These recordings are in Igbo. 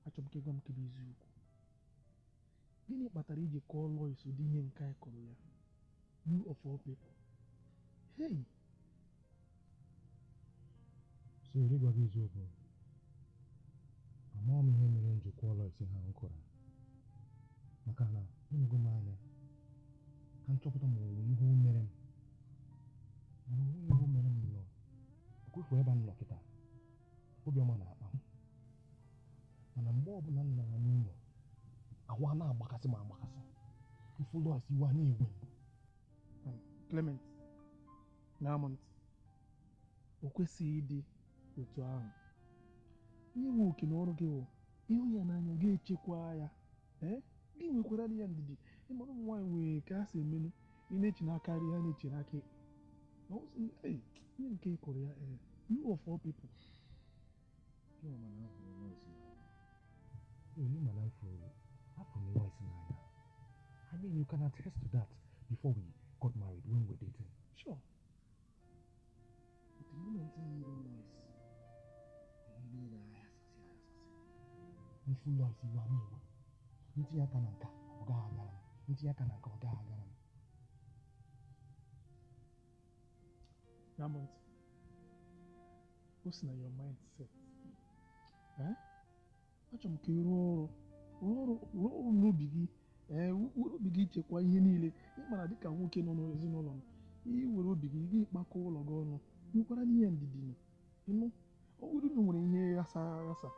Achọrọ m ka ị gwa m nke bụ eziokwu. Gịnị kpatara iji kọọ Lois ụdị ihe nke anyị kọrọ ya? You of all people. Hey! So ịgwa gị eziokwu, amaghị m ihe mere m ji kwụọ Lois ihe ahụ kọrọ, maka na enego m anya ka m chọpụta ma o nwere ihe o mere m, mana o nweghị ihe o mere m. Nọ okwefu ebe m nọ kịta, obiọma na-akpa m, mana mgbe ọbụla m nara n'ụlọ, ahụ a na-agbakasị m agbakasị. Mfu Lois, iwe a na-ewe m. Clement, ṅaa m ntị. O kwesịghị ịdị otu ahụ. Ihe nwe oke na ọrụ gị wụ ịhụ ya n'anya, ga-echekwa ya. Ee, gị nwekwara ya ndidi. Ịmara ụmụ nwaanyị nwere ka ha si emenu. Ị na-eche n'aka nri, ha na-eche n'aka ekpe. Na ọ sị, "Ei, ihe nke ị kụrụ ya, ee, you of all people." Gịnwa mana m hụrụ Lois n'anya. Ee, mana m fụrụ afụrụ m Lois n'anya. I mean, you can attest to that before we got married, when we were dating. Sure. But the moment m hụrụ Lois, ihe niile aghasasị aghasasị. Mfu Lois, iwe a na-ewe m. Ntinye aka na nka, ọ gaghị agara m. Ntinye aka na nka, ọ gaghị agara m. Ṅaa m ntị. O si na your mindset. Eh? Achọrọ m ka ị rụọ ọrụ, rụọ ọrụ, rụọ ọrụ n'obi gị. Ee, were obi gị chekwa ihe niile. Ị mara dịka nwoke nọ n'ezinụlọ m, ị were obi gị gị kpakọọ ụlọ gị ọnụ, nwekwara n'ihe ndidi nụ. Ịnụ, ọ bụrụ na o nwere ihe ghasa aghasa,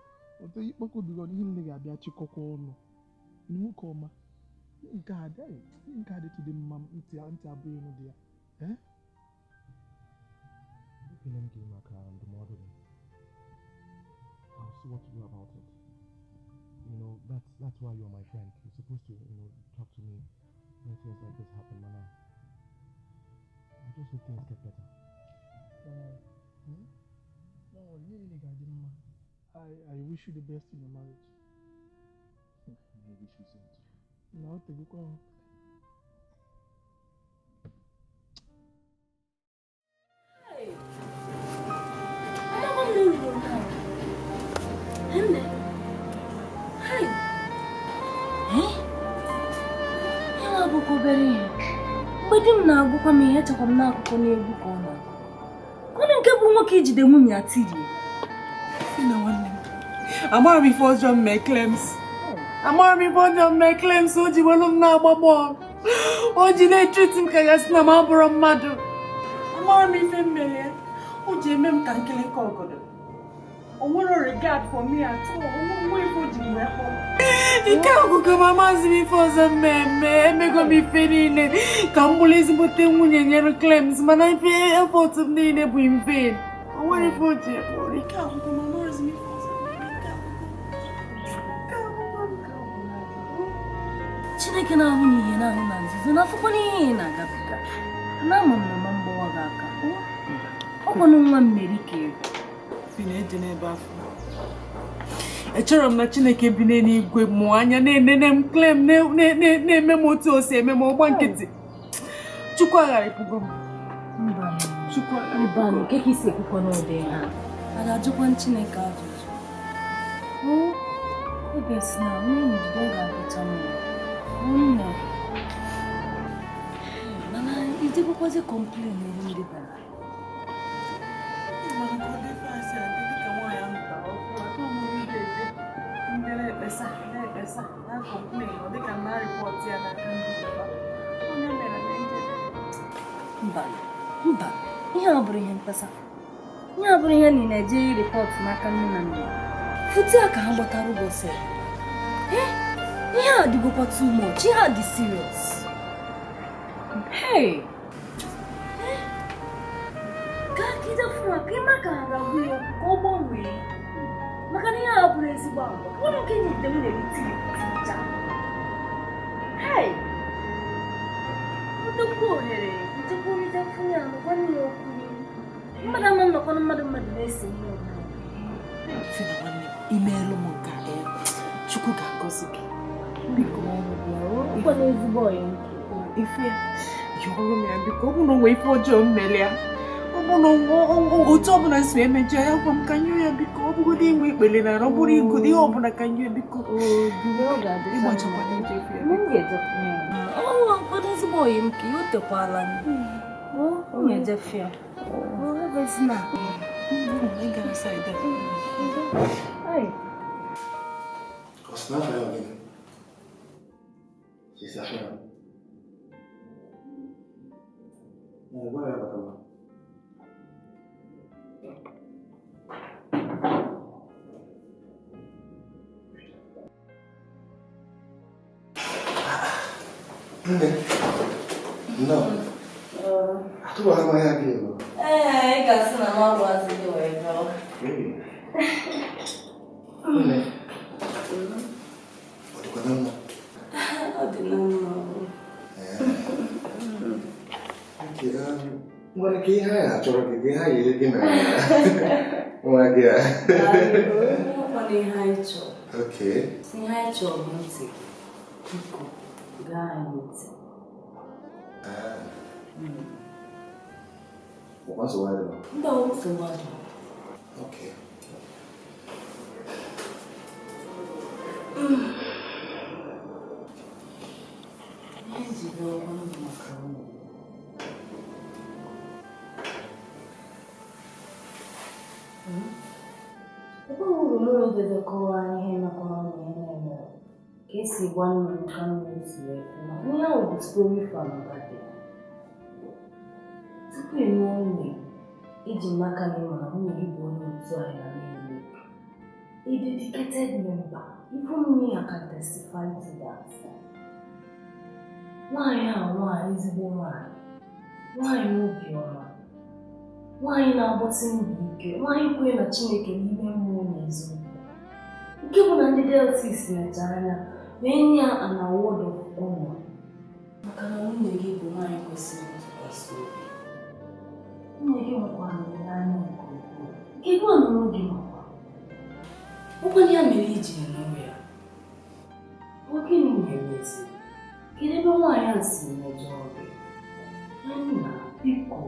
otu ịkpakọ obi gị ọnụ, ihe niile ga-abịa chịkọkwa ọnụ. Ịnụ, nwoke ọma, ihe nke a adịghị, ihe nke a dịtụdị mma ntị ntị abụghị ịnụ dị ya. Ee? Ekele m gị maka ndụmọdụ gị. I'll see what to do about it. That's why you're my friend. You're supposed to talk to me when things like this happen, mana I just hope things get better. Don't worry. Hmm? Don't worry, ihe niile ga-adị mma. I wish you the best in your marriage. I wish you same too. Na o tegokwa ahụ. Amaghị m na uru nke a. Nne, hai! Eh? Ihe a bụkwa obere ihe. Mgbe di m na-agụkwa m ihe, echekwa m n'akụkọ n'egwu ka ọ na-agụ. Kwanụ nke bụ nwoke ijide nwunye ya tirie. Fina nwanne m, amara m ife ọjọọ m mee Clems. Amara m ife ọjọọ m mee Clems o ji welu m na-agba bọọlụ. O ji na-etriti m ka ya sị na m abụrọ mmadụ. Amara m ife m mere ya. O ji eme m ka nkịlịka ọgọdọ. O nwere regard for me at all. O nwe ife o ji m wee kpọrọ. Ike ọgụgụ m, amaghịzi m ife ọzọ m eme. Emego m ife niile ka m bụrụ ezigbote nwunye nyere Clems, mana ife effort m niile bụ in vain. O nwere ife o ji ekpọrọ. Ike ọgụgụ m, amaghịzi m ife ọzọ m eme. Ike ọgụgụ m. Ike ọgụgụ m. Chineke na-ahụ n'ihe na-ahụ na nzuzo na-afụkwa n'ihe ị na-agabiga. Na ama m na ma mgbawa gị aka. Ọkwanụ nwa mmeri ka ego. Fina, eje n'ebe afọ. Echọrọ m na Chineke bi n'eluigwe mụọ anya na-enene m Clem na-eme m otu o si eme m ọgba nkịtị. Chukwu agharịpụgo m. Mba. Chukwu Mba, agharịpụgo m. nke ka isi ekwukwa n'ụdị ha. A ga-ajụkwa Chineke ajụjụ. O, ebe si na nwunye ndidi ọ ga-adịcha mma. Nne. Mana ijegokwazi complain elu ndị bara. Mana ka ọ dị ife asị adị dịka nwaanyị ahụ tara ọkụ, atọ m ndị eje ndị na-ekpesa na-ekpesa na complain, ọ dịka m na-report ya n'aka ndị baba. Onye mere na nje Mba, mba, ihe a bụrụ ihe mkpesa. Ihe a bụrụ ihe na ị na-eje report n'aka nne na nna. Fute ya ka ha gbatara ụbọchị. Eh, ihe a adịgokwa too much. Ihe a dị serious. Hey! Eh, gaa ka ije fụ ha ka ịma ka ha ga-agwa ya okwu ka ọ gbanwee. Maka na ihe a bụrụ ezigbo agwa. Ụlọ nke nyite m na-eri tiri. Hey! Ntekwu ohere, ntekwu ije fụ ya nụkwa nne ya okwu. Mmadụ ama nnọkọ na mmadụ mmadụ na-ese mmụọ. Fina nwanne m, imeelu m nke a, eh, Chukwu ga-agọzi gị. Biko. Ọkwa na ezigbo ọyị nke. Ife ya yọọrọ m ya, biko. Ọ bụrụ na o nwee ife ọjọọ m mere ya, ọ Ọ bụ na otu ọbụla si emejọ ya gwa m ka nye ya biko ọ bụgodị inwe ikpele na ọ bụrụ igodo ihe ọbụla ka nye ya biko. Ezigbo oyi m ka ihe o tekwala m. O na-ejefe ya. Nne, no. Atụrụ ha ya gị bụ. Ee, ị ga-asị na m agwazi gị wee gawa. Nne, ọ dịkwa na mma? Ọ dị na mma. Nwere ka ihe anyị achọrọ gị ka ihe anyị gị na nwa gị a. Ọ ihe anyị chọrọ. Okay. Ihe anyị chọrọ bụ ntị gị. Biko, gaa anyị ntị. Mba, nsogbu adịrọ. Okay. Ihe njide ọkwa ndụ maka nwunye. Ebe uru n'ụlọ dedekọwa ihe nakọrọ na ihe na-emere ka esi gwa nnụnụ ka nnụnụ si wee fụ maka ihe ahụ bụ story from Mbadị. Tupu ị nụọ nwunye, iji maka na ịma na nwunye gị bụ onye otu anyị na niile. A dedicated member, even me, I can testify to that. Nwaanyị a nwaanyị ezigbo nwaanyị, nwaanyị obiọma, nwaanyị na-agbasi mbọ ike, nwaanyị kwere na Chineke n'ime mmụọ na eziokwu. Nke bụ na ndị Deltis nechara anya wee nye ya an award of honor maka na nwunye gị bụ nwaanyị kwesịrị ntụkwasị obi. Nwunye gị nwekwara olileanya nke ukwuu, nke gị onwe gị makwa. Ọkwanụ ya mere iji nụrụ ya. Ọ gịnị na-emezi? Kedu ebe nwaanyị a si mejọọ gị? Nna, biko.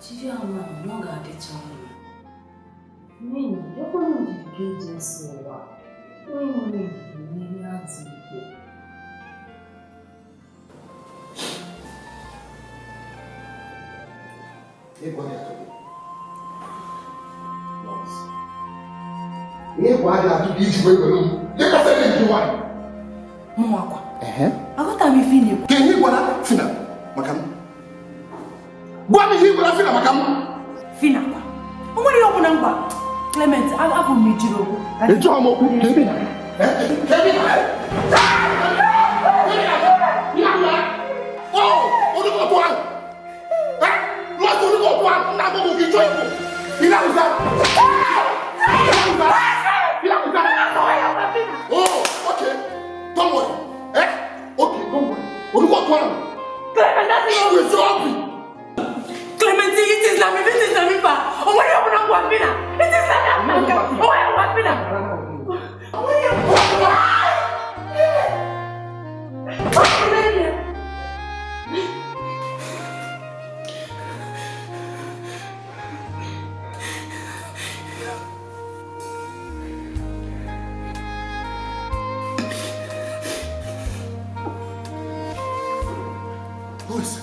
Jiri ama na ọ ga-adịcha mma. N'ihi ọkwanụ ndidi ka eji esi ụwa, onye nwere ndidi mmeri azụ ikpe. Ihe kwa adị atụ gị iji wee were m dịkasịrị nke nwaanyị. Mụnwa kwa. Aghọta m ife ị na-ekwu. Ka ihe gwara Fina maka m. Gwa m ihe ị gwara Fina maka m. Fina kwa. O nwere ihe ọbụla m gwa Clement, abụ m ijiri okwu. Ejụọ m okwu ka ebe na. Ka ebe na. Oh, onye ọtụ ahụ. Lọsọ onye ọtụ ahụ nna m bụ gị chọọ ikwu. Ị na-ahụza. Oh, okay. Don't worry. Eh? Okay, don't worry. Onye ọtụ ahụ. Clement, that's it. Clement, it is not me. It is not me. Oh, why you not want me now? It is not me. Oh, why you want me now? Oh, why you want me now? Who is it?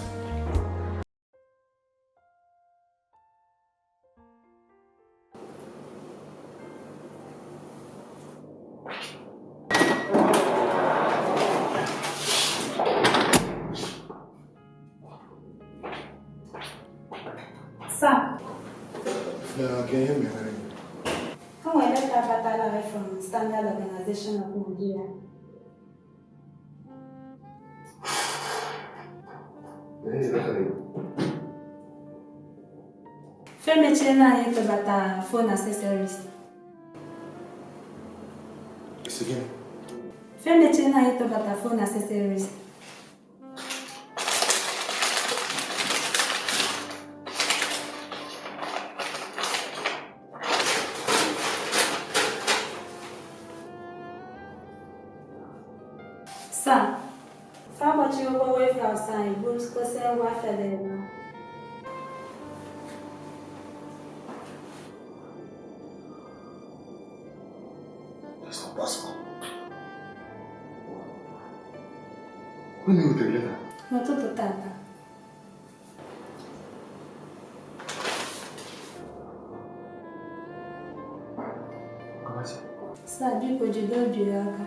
Sir. Yeah, can you hear me? Come on, let's have a from Standard Organization of Nigeria. Femechiela anyị tụbata phone accessories. Femechiela anyị tụbata phone accessories. Sir, fa gbachiri ụgwọ warehouse anyị bụrụkwasịa ngwa afịa dị ebe ahụ. That's not possible. When did you take letter? N'ụtụtụ tata. Sir, biko jide obi ya aka.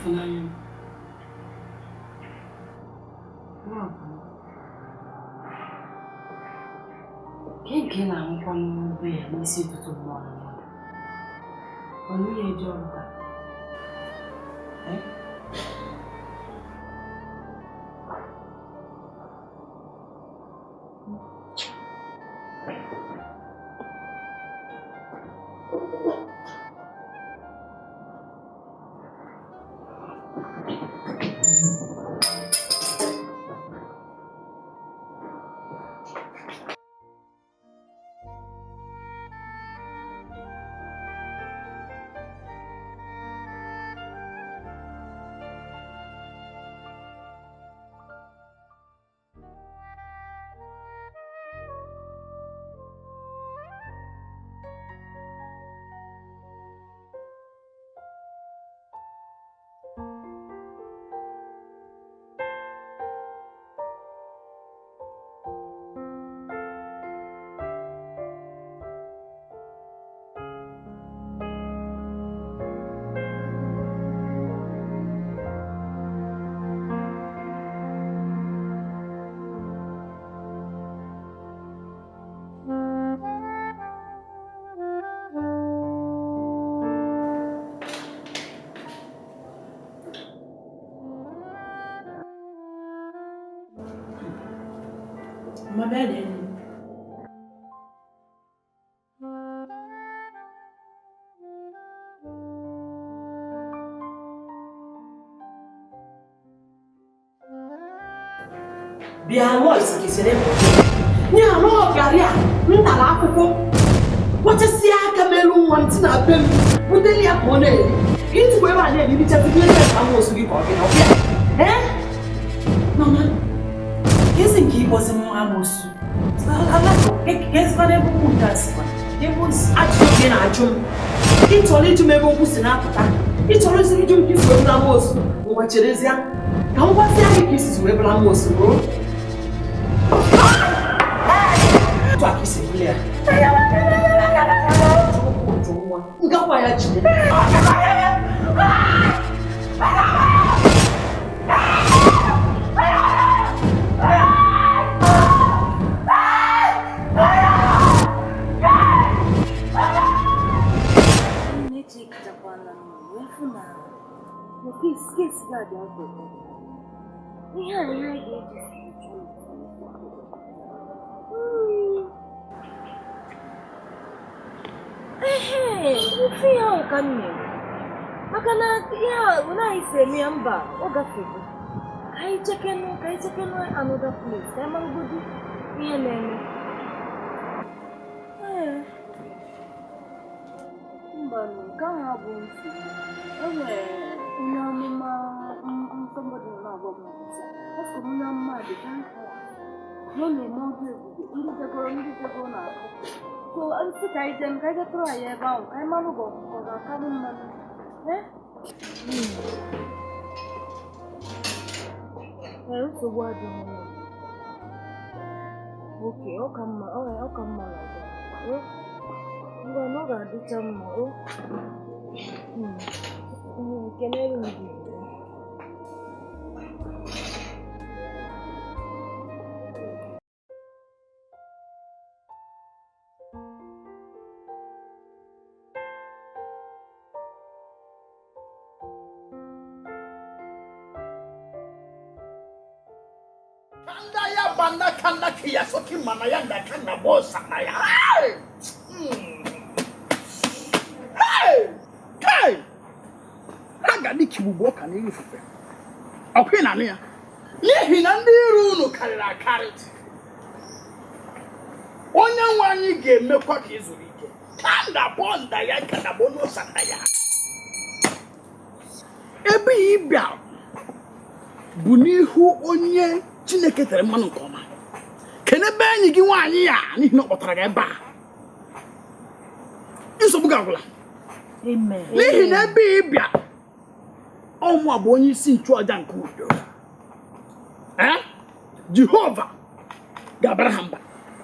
Ifunanya. Nke na-ahụkwa n'ugbo ya n'isi ụtụtụ mgbe ọ na-anọdụ. Ọ naghị eje ọrụ taa. Bịa Lois kesịrị nye ala ọgarị a m tara akwụkwọ kpọchasịa aka m elu nwa m ti na be m buteli ya ka ọ na-eri ịtụkwa ebe a na-eri richazigo ebe ka amoosu gị ka ọ gị na ọbịa. Ee mama, ezi nke ịkpọzi m amoosu kezikwana ebe okwu nke a sikwa ajụjụ gị na-ajụ m. Ị chọrọ ịjụ m ebe okwu si na-apụta, ị chọrọ ịjụ m ka isi wee bụrụ amoosu. Ngwa cherezie ka m gwazie gị ka isi wee bụrụ amoosu ruo ngakwa ya jide. Ofe ihe ahụ ka m mere maka na ihe a naghị si eme ya mba ọ gafego. Ka anyị chekenu another place ka anyị marụgodu ihe na-eme. Ee, mba nke ahụ abụghị nsogbu. E nwere onye amụma somebody na-agwa m maka ọ sị onye amụma dị very powerful na ọ na-eme ọdụ ebube ndị jegoro na-akụ. So nsị ka anyị jee ka anyị tụrụ anyị ebe ahụ ka anyị marụ gị ọkụkọ ga-akarị mmanụ. Ee, nsogbu adịghị mma. Oke, ọ ka mma, ọ ka mma na ngwa na ọ ga-adịcha mma. O kelere m gị. Kanda kia soki mana yanda kanda bosa na ya. Hey! Hey! Hey! Aga di kibubo ka na ifufe. Ọkwa na ya. N'ihi na ndị iro unu karịrị akarị. Onye nwe anyị ga-emekwa ka ị zuru ike. Kanda bonda ya kanda bonosa na ya. Ebe ị bịa bụ n'ihu onye Chineke tere mmanụ nke ọma. Kenebe enyi gị nwaanyị ya n'ihi na ọ kpọtara gị ebe a. Nsogbu gị agwụla. N'ihi na ebe ị bịa ọmụ a bụ onye isi nchụaja nke udo. Jehova ga-abara ha mba.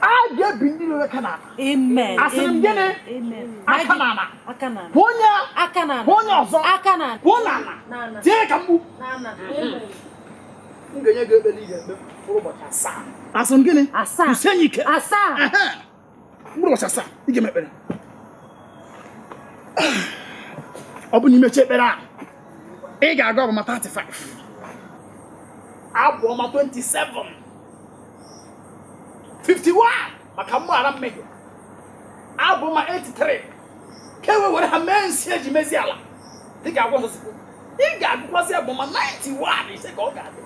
A ga-ebi ndị iro aka n'ala. Amen. Asịrị m gịnị? Amen. Aka n'ala. Aka n'ala. Kwuo onye Aka n'ala. Kwuo onye ọzọ. Aka n'ala. Kwuo n'ala. N'ala. Tie ka mgbu. N'ala. M ga-enye gị ekpere ị ga-ekpe mkpụrụ ụbọchị 7. Asịrị m gịnị? 7. Kwụsie ya ike. 7. Mkpụrụ ụbọchị 7 ị ga-eme ekpere. Ọ bụ na imechi ekpere a, ị ga-agụ Abụ Ọma 35, Abụ Ọma 27, 51 maka mgbaghara mmehie, Abụ Ọma 83 ka e wee were ha mee nsị eji mezi ala. Ị ga-agwa ọzọ, ị ga-agụkwasị Abụ Ọma 91 ise ka ọ ga-adị.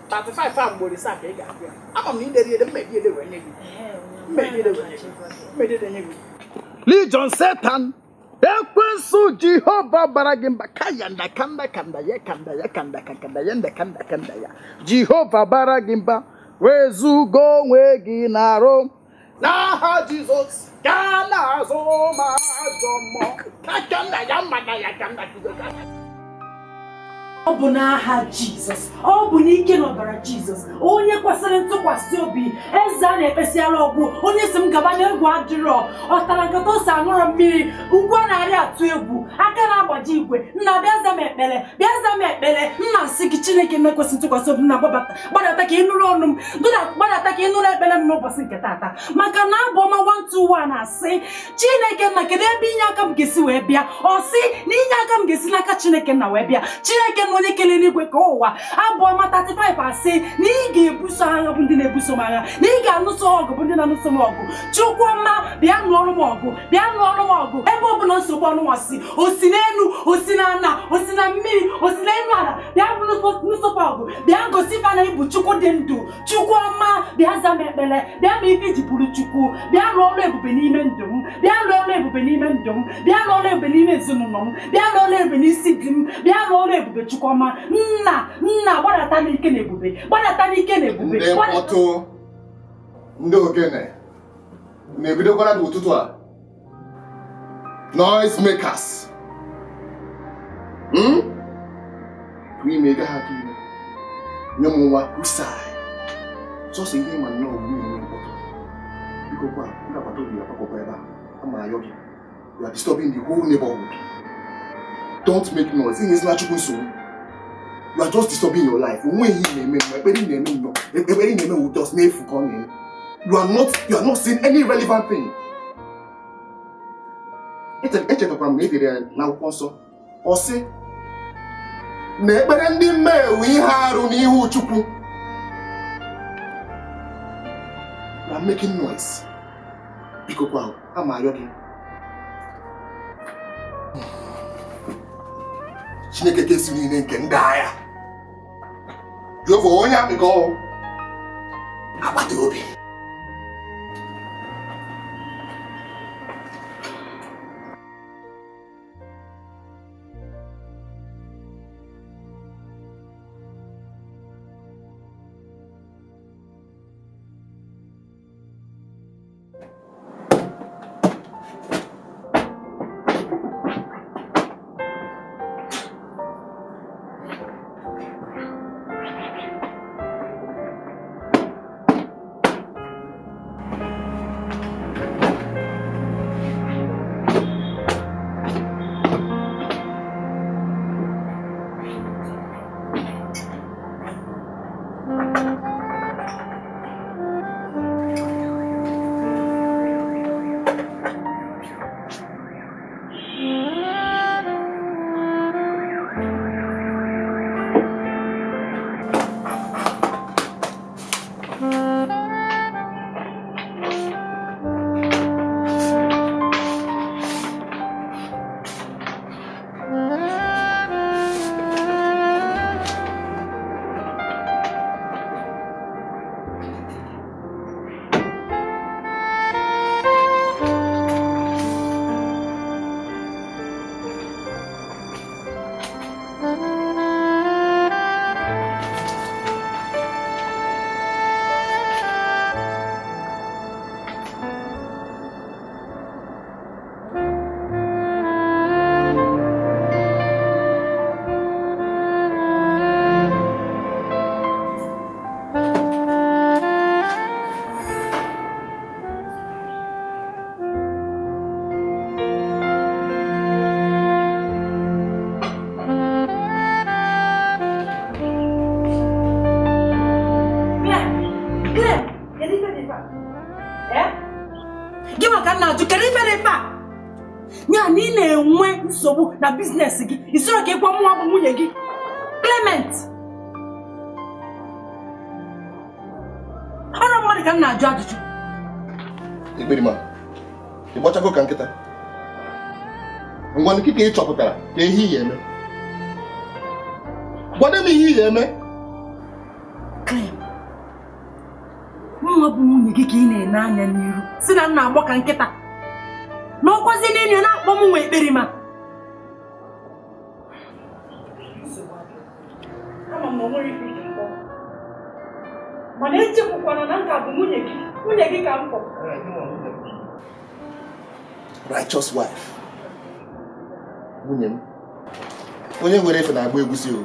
35 a mgboro 7 ka ị ga-agụ ya. Ama m na ideri ede mmedi ede wee nye gị. Mmedi ede wee nye gị. Mmedi ede nye gị. Legion Satan, ekwensu Jehova bara gị mba kayanda kanda kanda ya kanda ya kanda kanda ya nda kanda kanda ya. Jehova bara gị mba, wezugo onwe gị n'arụ. N'aha Jizọs, gaa n'azụ ma ajọ mmụọ. Ka kanda ya mma na ya kanda kanda. Ọ bụ n'aha Jizọs, ọ bụ n'ike na ọbara Jizọs, onye kwesịrị ntụkwasị obi, eze a na-ekpesiara ọgwụ, onye si m gaba n'egwu adịrọ, ọ tara nkata ose aṅụrọ mmiri, ugwu a na-arị atụ egwu, aka na-agbaji igwe, nna bịa za m ekpere, bịa za m ekpere, nna sị gị Chineke na-ekwesị ntụkwasị obi, nna gbadata ka ị nụrụ ọnụ m, gbadata ka ị nụrụ ekpere m n'ụbọchị nke taata, maka na Abụ Ọma 121 na-asị, Chineke nna kedu ebe inye aka m ga-esi wee bịa? Ọ sị na inye aka m ga-esi n'aka Chineke nna wee bịa. Chineke na onye kelere igwe ka ụwa. Abụ Ọma 35 asị na ị ga-ebuso agha bụ ndị na-ebuso m agha, na ị ga-anụso ọgụ bụ ndị na-anụso m ọgụ. Chukwuma bịa nụọrụ m ọgụ, bịa nụọrụ m ọgụ. Ebe ọ bụla nsogbu ọnụnwa si, o si n'elu, o si n'ala, o si na mmiri, o si n'elu ala, bịa nụsokwa ọgụ, bịa gosi ife na ịbụ Chukwu dị ndụ. Chukwuma bịa za m ekpere, bịa ma ife iji bụrụ Chukwu, bịa rụọ ọrụ ebube n'ime ndụ m, bịa rụọ ọrụ ebube n'ime ndụ m, bịa rụọ ọrụ ebube n'ime ezinụlọ m, bịa rụọ ọrụ ebube n'isi di m, bịa rụọ ọrụ ebube Chukwuma. Nna nna gbadata n'ike na ebube, gbadata n'ike na ebube. Ndị mkpọtụ, ndị ogene na-ebidokwara n'ụtụtụ a. Noise makers. Ime gaghị atụ ime. Nye m nwa husai. Sọsọ ihe ma nnọọ bụ na-eme mkpọtụ. Biko kwa, ndị agbata obi agbakọkwa ebe a. Ama ayọ gị. You are disturbing the whole neighborhood. Don't make noise. Inyezila Chukwu nsogbu. You are just disturbing your life. You are not seeing any relevant thing. You are making noise. Chineke kesi niile nke ndị agha. Jehova onye amịkọ agbata obi. Ya na ị na-enwe nsogbu na business gị, ị sịrọ ka ị gwa mụnwa bụ nwunye gị. Clement, ọrụ mmadụ ka m na-ajụ ajụjụ. Ekperima, ị gbachago ka nkịta. Ngwa nkịta ị chọpụtara ka ihe ị ga-eme. Gwado m ihe ị ga-eme. Clem, mụnwa bụ nwunye gị ka ị na-ene anya n'iru si na m na-agbọ ka nkịta na ọkwazi n'enyo na-akpọ m nwa ekperima. Mana echekwukwana na nka bụ nwunye gị ka m kpọ. Righteous wife. Nwunye m. Onye nwere efe na-agba egwusi o.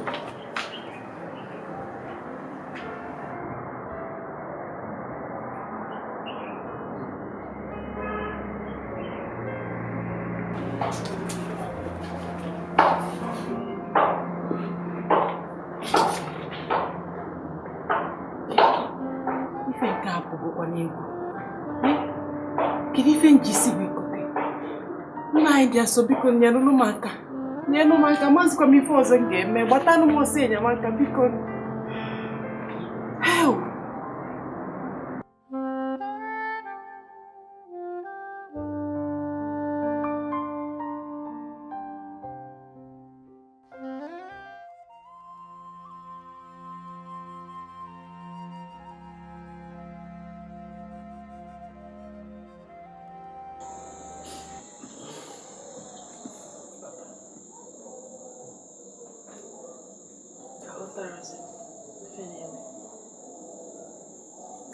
Ife nke a pụgokwa n'egwu. Kedu ife nji isi bụ ikote? Nna anyị dị asọ, biko nyerụnụ m aka. Nyerụnụ m aka, mazịkwa m ife ọzọ m ga-eme. Gbatanụ m ọsọ enyemaka, biko. Hell!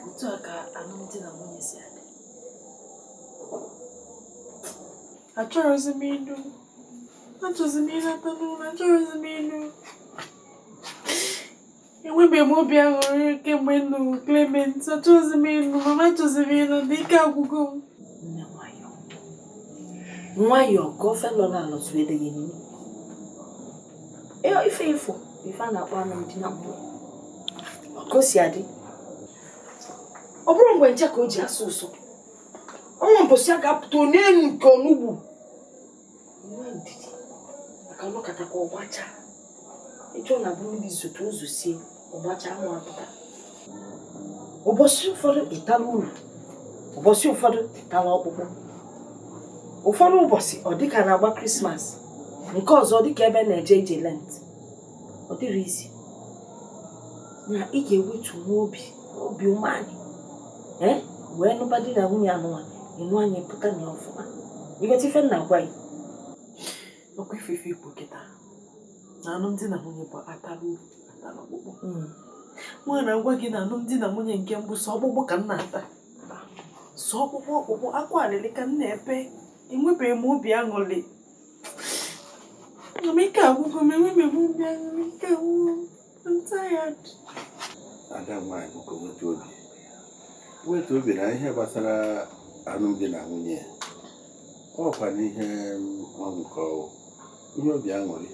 Otu a ka alụmdi na nwunye si adị. Achọrọzi m ịnụ. Achọzi m ịnata n'ụlọ, achọrọzi m ịnụ. Enwebeghị m obi aṅụrị kemgbe m nụrụ Clement. Achọrọzi m ịnụ, mama achọzi m ịnụ, dị ike agwụgo m. Nne nwayọọ. Nwayọọ ka ofe lọrọ alọ zuo edeghị nnu. Ife ifo, ife a na-akpọ alụmdi na nwunye. Ka o si adị. Ọ bụrụ mgbe nche ka o ji asụ ụsọ. Ọnwa mposi a ga-apụta n'elu nke onugbu. Nwe ndidi maka ọnọkatakwa ọgbacha. Ịchọ na abụ mmiri zote ụzọ sie ọgbacha anwụ apụta. Ụbọchị ụfọdụ ịtala uru, ụbọchị ụfọdụ ịtala ọkpụkpụ. Ụfọdụ ụbọchị ọ dịka na-agba Krismas, nke ọzọ ọ dịka ebe na-eje ije Lent. Ọ dịrị izi. Na ị ga-ewetu nwa obi umeanyị. Wee nụba di na nwunye anụnwa, ịnụ anyị pụta na ya ọfụma. Ịghọta ife m na-agwa gị? Ọkwa ife ife ikwu kịta na alụmdi na nwunye bụ atala uru atala ọkpụkpụ. Nwa na-agwa gị na alụmdi na nwunye nke mbụ sọ ọkpụkpụ ka m na-ata. Sọ ọkpụkpụ ọkpụkpụ akwa alịlị ka m na-ebe. Enwebeghị m obi aṅụrị. Mama ike agwụgo m, enwebeghị m obi aṅụrị, ike agwụgo m. I'm tired. Ada nwaanyị bụkwa wetu obi. Wetu obi na ihe gbasara alụmdi na nwunye. Ọ kwa n'ihe ọṅụ ka ọ ihe obi aṅụrị.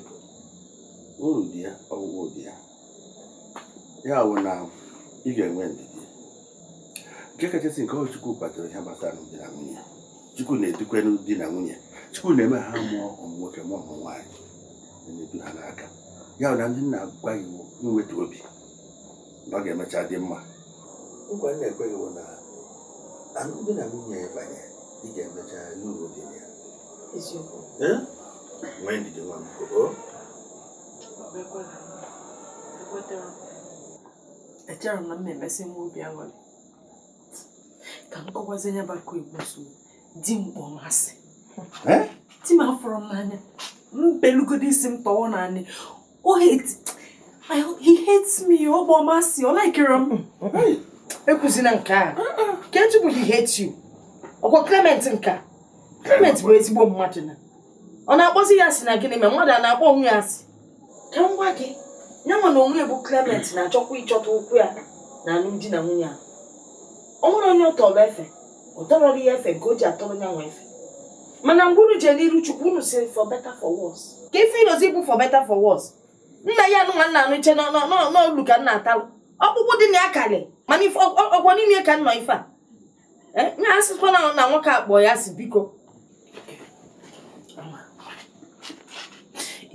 Uru dị ya, ọgwụgwụ dị ya. Ya wụ na ị ga-enwe ndidi. Nke kachasị nke ọ Chukwu kwadoro ihe gbasara alụmdi na nwunye. Chukwu na-edukwenu di na nwunye. Chukwu na-eme ha mụọ ụmụ nwoke mụọ ụmụ nwaanyị. Na-edu ha n'aka. Ya wụ na ndị nna gwa gị inwetu obi na ọ ga-emecha dị mma. Nkwa m na-ekwe gị bụ na alụmdi na nwunye banye, ị ga-emecha n'uru dị na ya. Eziokwu. Nwee ndidi nwa m. Echere m na m na-emesi nwa obi aṅụrị. Ka m kọgwazie ya bụ akụ igbo nsogbu. Di m kpọọ m asị. Di m afụrụ m n'anya. M belugodo isi m tọwọ naanị. He hates me. Ọ kpọọ m asị. Ọ laikere m. Ekwuzina nke a. Ka etu bụ he hates you. Ọkwa Clement nke a. Clement bụ ezigbo mmadụ na. Ọ na-akpọzi ya asị na gịnị ma mmadụ a na-akpọ onwe ya asị. Ka m gwa gị, ya nwa na onwe bụ Clement na-achọkwa ịchọta ụkwụ ya na alụmdi na nwunye a. Ọ nwere onye ọ tọrọ efe, ọ tọrọrọ ya efe nke o ji atọrọ ya nwa efe. Mana mgbe unu jee n'iru Chukwu, unu sịrị for better for worse. Ka ife ịnọzi bụ for better for worse. Nna ya anụnwa nna anụ iche n'olu ka nna atalụ. Ọkpụkpụ dị na ya karị, mana ọgwọ n'ime ka nọ ife a. Nya asịkwa na nwoke a kpọọ ya asị biko. Mama,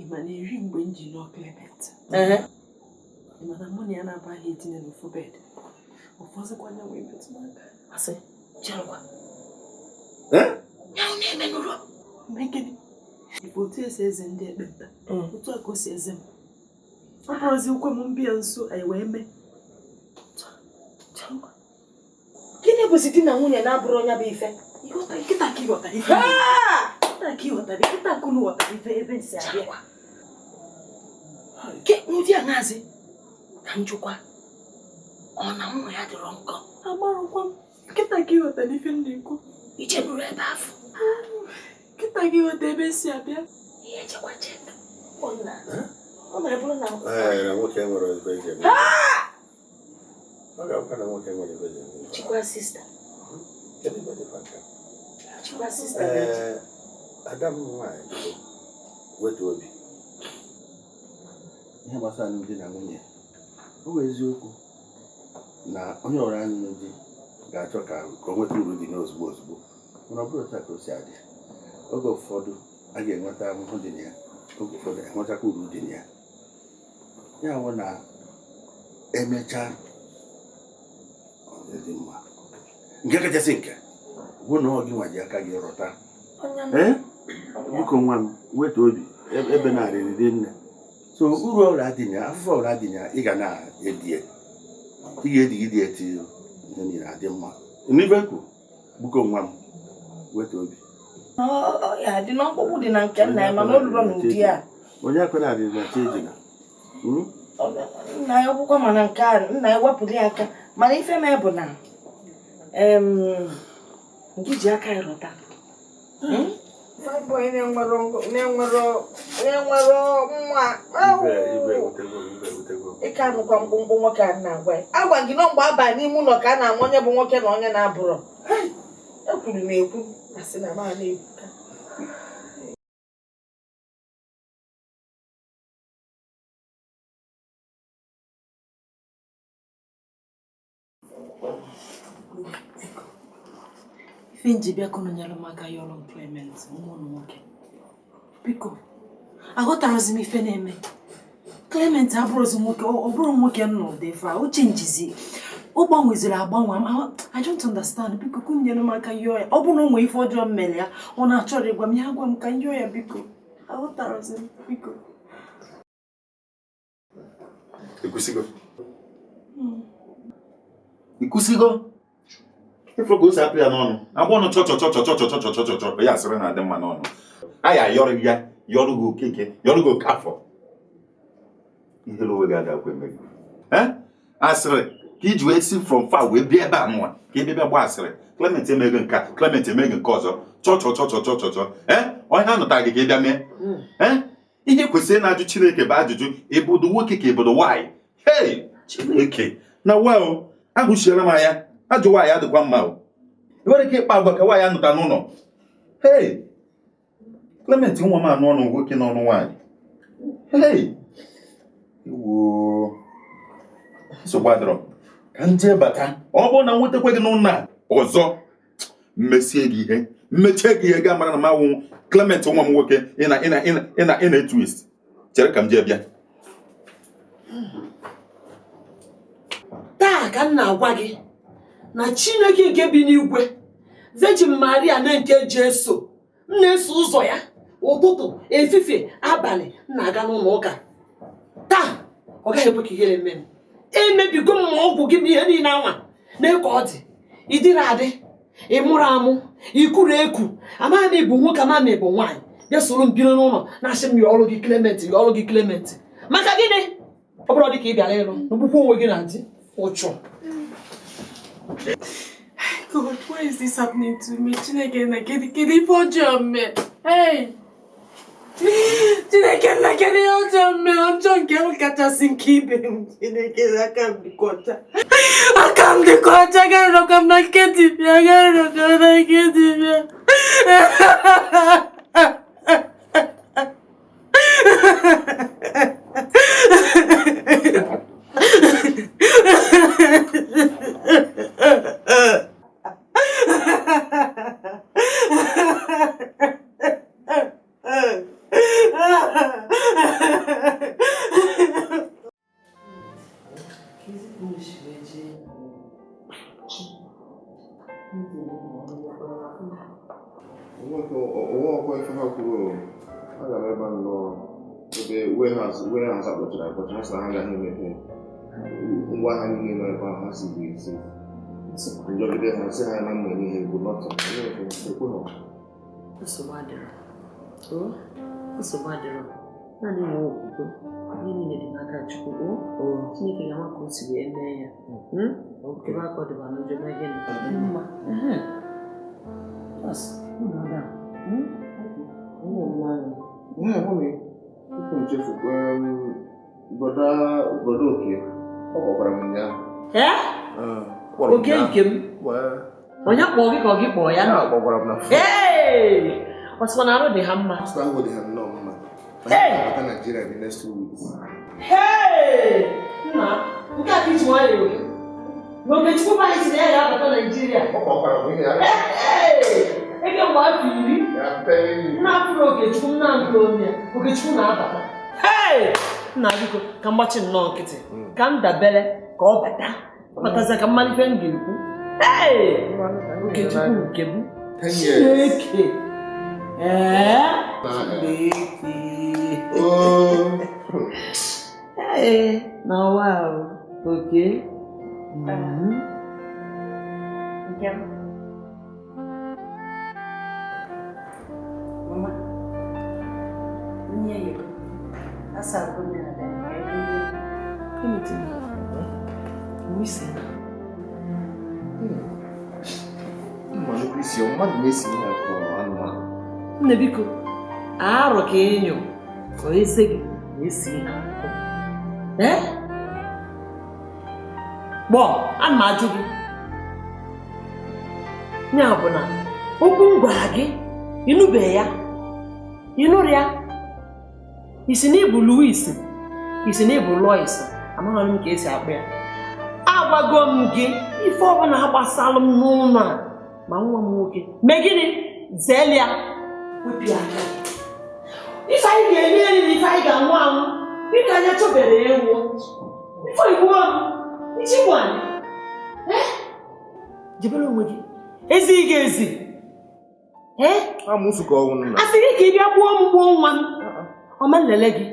ị ma na eri mgbe m ji nụọ Clement? Ị ma na mụ na ya na-abaghị etinye n'ofu bed. Ụfọdụkwa anya wee metụ m aka. Asị, cherekwa. Eh? Ya ọ na-eme n'ụlọ. Mee gịnị? Ife otu esi eze ndị ekpenta, otu a ka o si eze m. Ọ bụrụzi ukwe m mbịa nso anyị wee mee. Cherekwa. Gịnị bụzi di na nwunye na-abụrụ onye bụ ife? Ịghọta nkịta ka ịghọta ife. Nkịta ka ịghọtara, nkịta ka unu ghọtara ife ebe nsi abịa. Ke ụdị aṅazi ka njikwa ọ na nwa ya dịrọ nkọ. Amarụkwa m. Nkịta ka ịghọtara ife m na-ekwu. Ije nụrụ ebe afọ. Nkịta ka ịghọta ebe nsi abịa. Ihe echekwa chek. Ọ na ọ na-ebụrụ na Ee, na nwoke nwere ebe eji eme. Ọ ga-abụkwa na nwoke nwere ebe eji eme. Chikwa sista. Kedu ebe dị maka? Chikwa sista. Ee, ada m nwaanyị biko, wetu obi. Ihe gbasara alụmdi na nwunye, ọ bụ eziokwu na onye ọrụ alụmdi di ga-achọ ka o nweta uru dị n'ozugbo ozugbo, mana ọ bụrụ otu a ka o si adị. Oge ụfọdụ a ga-enweta ahụhụ dị na ya, oge ụfọdụ enwetakwa uru dị na ya. Ya bụ na emechaa ọ dị mma. Nke kachasị nke bụ na ọ gị nwa ji aka gị rọta. Ee, biko nwa m, wetu obi, ebe na-arịrị dị nne. So uru ọbụla dị na ya, afụfụ ọbụla dị na ya, ị ga na-edie. Ị ga-edigide eti ihe niile adị mma. N'ibe kwu, biko nwa m, wetu obi. Ya dị n'ọkpụkpụ dị na nke nna ya, mana o ruru n'ụdị a. Onye akwela arịrị na chi ejina. Nna ya ọkpụkpọ mana nke a, nna ya wepụrụ ya aka. Mana ife mee bụ na nke ji aka ya rọta. Boy na-enwero nwa. Ike anụkwa mkpụmkpụ nwoke a na-agwa ya. Agwa gị nọ mgbe aba n'ime ụlọ ka a na-ama onye bụ nwoke na onye na-abụrọ. Ekwuru m ekwu, asị na m a na-ekwuka. Ife nji bịa ka unu nyere m aka yọrọ m Clement, nwa unu nwoke. Biko, aghọtarozi m ife na-eme. Clement abụrụzi nwoke, ọ bụrụ nwoke m nọ dị ife a, o chenjizi. Ọ gbanweziri agbanwe. I don't understand. Biko, ka unu nyere m aka yọọ ya. Ọ bụrụ na o nwee ife ọjọọ m mere ya, ọ na-achọrọ ịgwa m ya, gwa m ka m yọọ ya biko. Aghọtarozi m, biko. Ikwusigo? Ikwusigo? Ifo ka o si apụ ya n'ọnụ. Agba ọnụ chọ chọ chọ chọ chọ chọ chọ chọ chọ chọ ya asịrị na-adị mma n'ọnụ. Aya yọrọ ya, yọrọ gị Okeke, yọrọ gị Okafọ. Ihere onwe gị agakwa eme gị. Asịrị ka iji wee si from far wee bịa ebe a nwa ka ị bịa gbaa asịrị. Clement emeghị nke a, Clement emeghị nke ọzọ. Chọ chọ chọ chọ chọ chọ chọ. Onye ha nụtara gị ka ị bịa mee. Ihe kwesịrị na-ajụ Chineke bụ ajụjụ ebodo nwoke ka ebodo nwaanyị. Hey! Chineke na wa ahụchiela m anya. Ajụ nwaanyị adịkwa mma o. Nwere ike ịkpa agwa ka nwaanyị anụta n'ụlọ. Hey! Clement nwa m anụ ọnụ nwoke n'ọnụ nwaanyị. Hey! Iwo. Nsogbu adịrọ. Ka m jee bata. Ọ bụrụ na m nwetakwa gị n'ụlọ a ọzọ, mmesie gị ihe. Mmechie gị ihe gaa mara na m awụ Clement nwa m nwoke ị na twist. Chere ka m jee bịa. Taa ka m na-agwa gị na Chineke nke bi n'igwe, Virgin Maria na nke Jesu, m na-eso ụzọ ya ụtụtụ, efifie, abalị, m na-aga n'ụlọ ụka. Taa ọ gaghị ekwe ka ihere mee m. Emebigo m ma ọgwụ gị m ihe niile anwa na ka ọ dị. Ị dịrị adị, ị mụrụ amụ, ị kụrụ eku, amaghị m ịbụ nwoke, amaghị m ịbụ nwaanyị. Bịa soro m biri n'ụlọ na-asị m yọọ ọrụ gị Clement, yọọ ọrụ gị Clement. Maka gịnị? Ọ bụrụ dị ka ị bịara ịlụ, n'ogbukwu onwe gị na di, ụchụ. God, why is this happening to me? Chineke na kedu ife ọjọọ m mee? Hey! Chineke na kedu ihe ọjọọ m mee? Ọjọọ nke m kachasị nke ibe m. Chineke na aka m dịkwa ọcha. Aka m dịkwa ọcha, garịrọkwa m na nke dibịa, garịrọkwa m na nke dibịa. Aga m ebe nnọọ ebe warehouse akpọchara akpọcha, ha sị na ha agaghị emepe ngwa ahịa niile nọ ebe ahụ, ha si bụ isi njọgide ha sị ha na mma ihe bụ nọtọ ekwe ha. Nsogbu adịrọ. Nsogbu adịrọ. Naanị nwee okwukwe. Ihe niile dị n'aka Chukwu. Chineke ga-ama ka o si wee mee ya. Ebe aka ọ dịba n'ụjọ mee gịnị? Mma. Brọda Oke, ọ kpọkwara m ụnyaahụ. Oke nke m? Onye kpọọ gị ka ọ gị kpọọ ya? Ọ sịkwa na arụ dị ha mma. Ọ sị na ahụ dị ha nnọọ mma. Bata Nigeria the next 2 weeks. Nna, nke a ka iji nwayọọ gị. Na Okechukwu anyị sị na ya ga-abata Nigeria. Ọ kpọkwara m ihe ya. Eke mgbe afọ 10 nna afụrụ Okechukwu nna nke onye Okechukwu na-abata. Nna biko ka m gbachi nnọọ nkịtị ka m dabere ka ọ bata. Ọ batazie ka mmalite m ga-ekwu. Okechukwu nke m. Chineke. Chineke. Na wow. Okay. Nke m. Mama, nye ya. Asa agụ na ada. Isi. Mmanụ isi mmadụ na-esi ihe ka anụmanụ. Nne biko, arụ ka enyo ka eze gị na-esi ihe. Gbọọ, ana m ajụ gị. Ya bụ na okwu m gwara gị, ịnụbeghị ya, ịnụrụ ya, isi na ịbụ Louis, isi na ịbụ Lois, amaghị m ka esi akpọ ya. Agwago m gị ife ọbụla gbasalụ m n'ụlọ a ma nwa m nwoke mee gịnị zelia wepụ aka. Ife anyị ga-eri eri na ife anyị ga-anwụ anwụ dịka anya chọbere ewu ife igbuo m ichigbu anyị. Jebere onwe gị ezi gị ezi. A sị gị ka ị bịa gbuo m gbuo nwa m ọma nlele gị.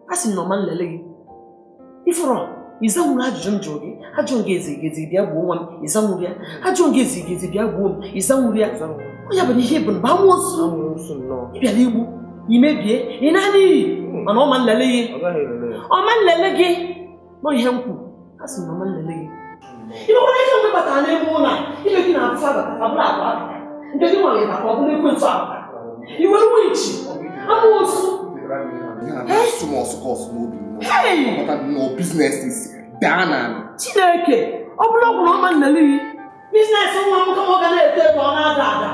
A sị m na ọma nlele gị. Ifụrọ ịzanwuru ajụjụ m jụrụ gị. Ajụ gị ezi gị ezi bịa gbuo nwa m ịzanwuru ya. Ajụ gị ezi gị ezi bịa gbuo m ịzanwuru ya. Onye bụ na ihe bụ na amoosu ị bịara igbu imebie ị na-ana iyi mana ọma nlele gị. Ọma nlele gị nọ ihe m kwuru. A sị m na ọma nlele gị. Imekwara ihe mgbe batara n'ime ụlọ a ime gị na-abụfa abata abụla abụọ abata nke gị nwere ịbata ọ bụla ekwentị abata iwere winchi amoosu. Chineke ọ bụrụ ọgwụ na ọma nlele gị biznes nwa m kama ọ ga na-eto eto ọ na-ada ada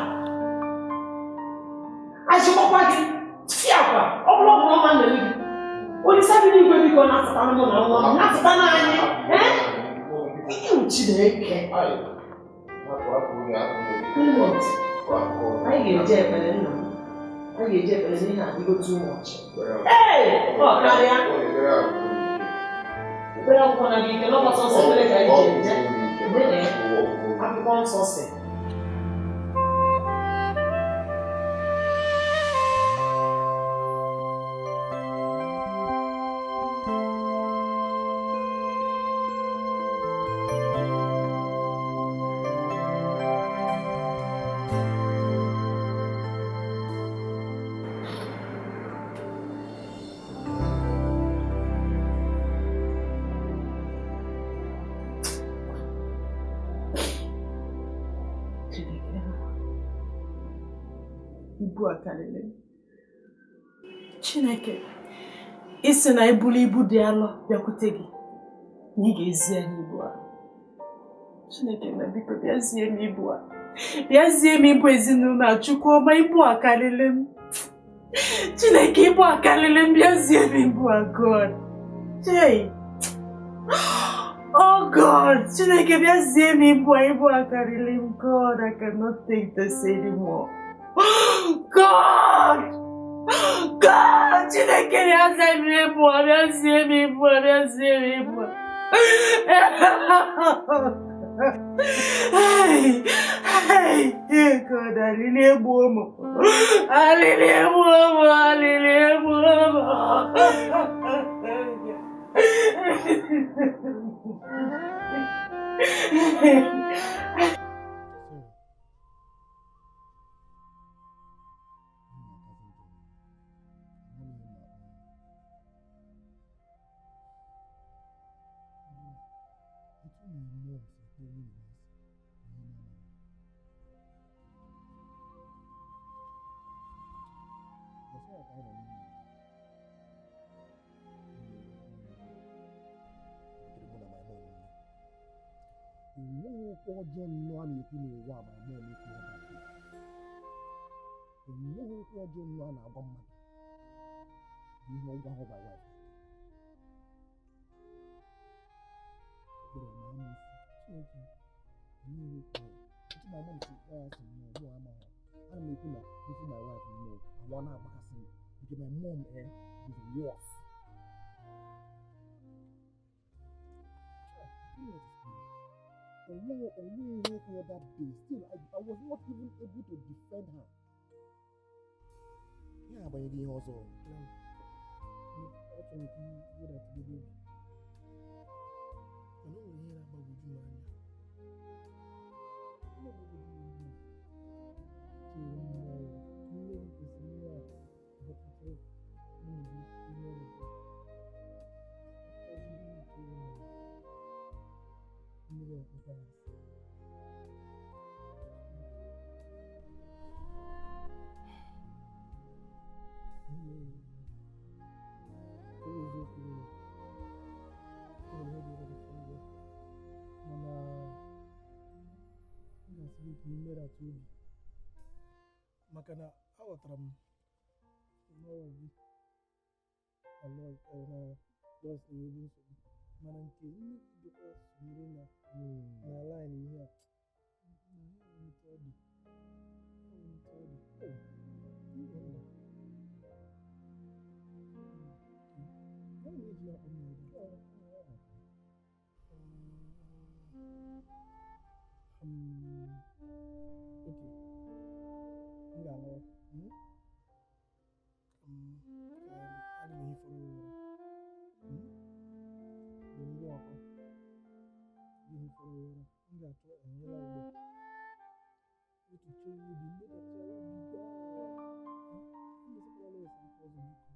achịkwakwa gị fiakwa ọ bụrụ ọgwụ na ọma nlele gị Olisa bi n'igwe biko na-apụta mụ na nwa m na-apụta n'anyị. Chineke anyị ga-eje ekpere nna m. Anyị ga-eje ekpere n'ihi adịgo too much. Ee, ọ karịa ekpere akwụkwọ na gị ike n'ọgbakọ nsọ ekpere ka anyị ji eje akwụkwọ nsọ si. Ibu a karịrị m. Chineke, ị sị na ibulu ibu dị alọ bịakwute gị na ị ga-ezi anyị ibu a. Chineke na biko bịa zie m ibu a. Bịa zie m ibu ezinụlọ a. Chukwu ọma, ibu a karịrị m. Chineke, ibu a karịrị m, bịa zie m ibu a, God. Hey. Oh God, Chineke, bịa zie m ibu a, ibu a karịrị m. God, I cannot take this anymore. God! God! Chineke bịa zie m ibu a, bịa zie m ibu a, bịa zie m ibu a. Hey! Hey! God, alili egbuo m. Alili egbuo Egbuo m alili, egbuo m. Okwu ọjọọ nnọọ a na-ekwu n'ụwa a ma mmụọ na-ekwu ebe a. Onweghị okwu ọjọọ nnọọ a na-agwa mmadụ bụ ihe ọgwa ahụ gwara wife. Ekpere ma ama isi Chineke n'ihi okwu otu ma mụ si kpọọ ya sị nnọọ mụ amaghị. Ana m ekwu na mfu my wife nnọọ awa na-agbakasị m nke my mom is worse. That day, still, I was not even able to defend her. Yeah, but you also. Maka na aghọtara m n'ọrụ na Lois na-enwebu nsogbu mana nke nne gị dịkwa sonyere na line ihe a na ọ dị. Okay. M ga-alawa. Aga m ehifọrọ ya ụra. Mgbe m gụọ akwa, ehifọrọ ya ụra. M ga-achọ enyela ugbo. Otuche obi, mmedacha obi gaa. Emesakwala Lois aka ọzọ biko.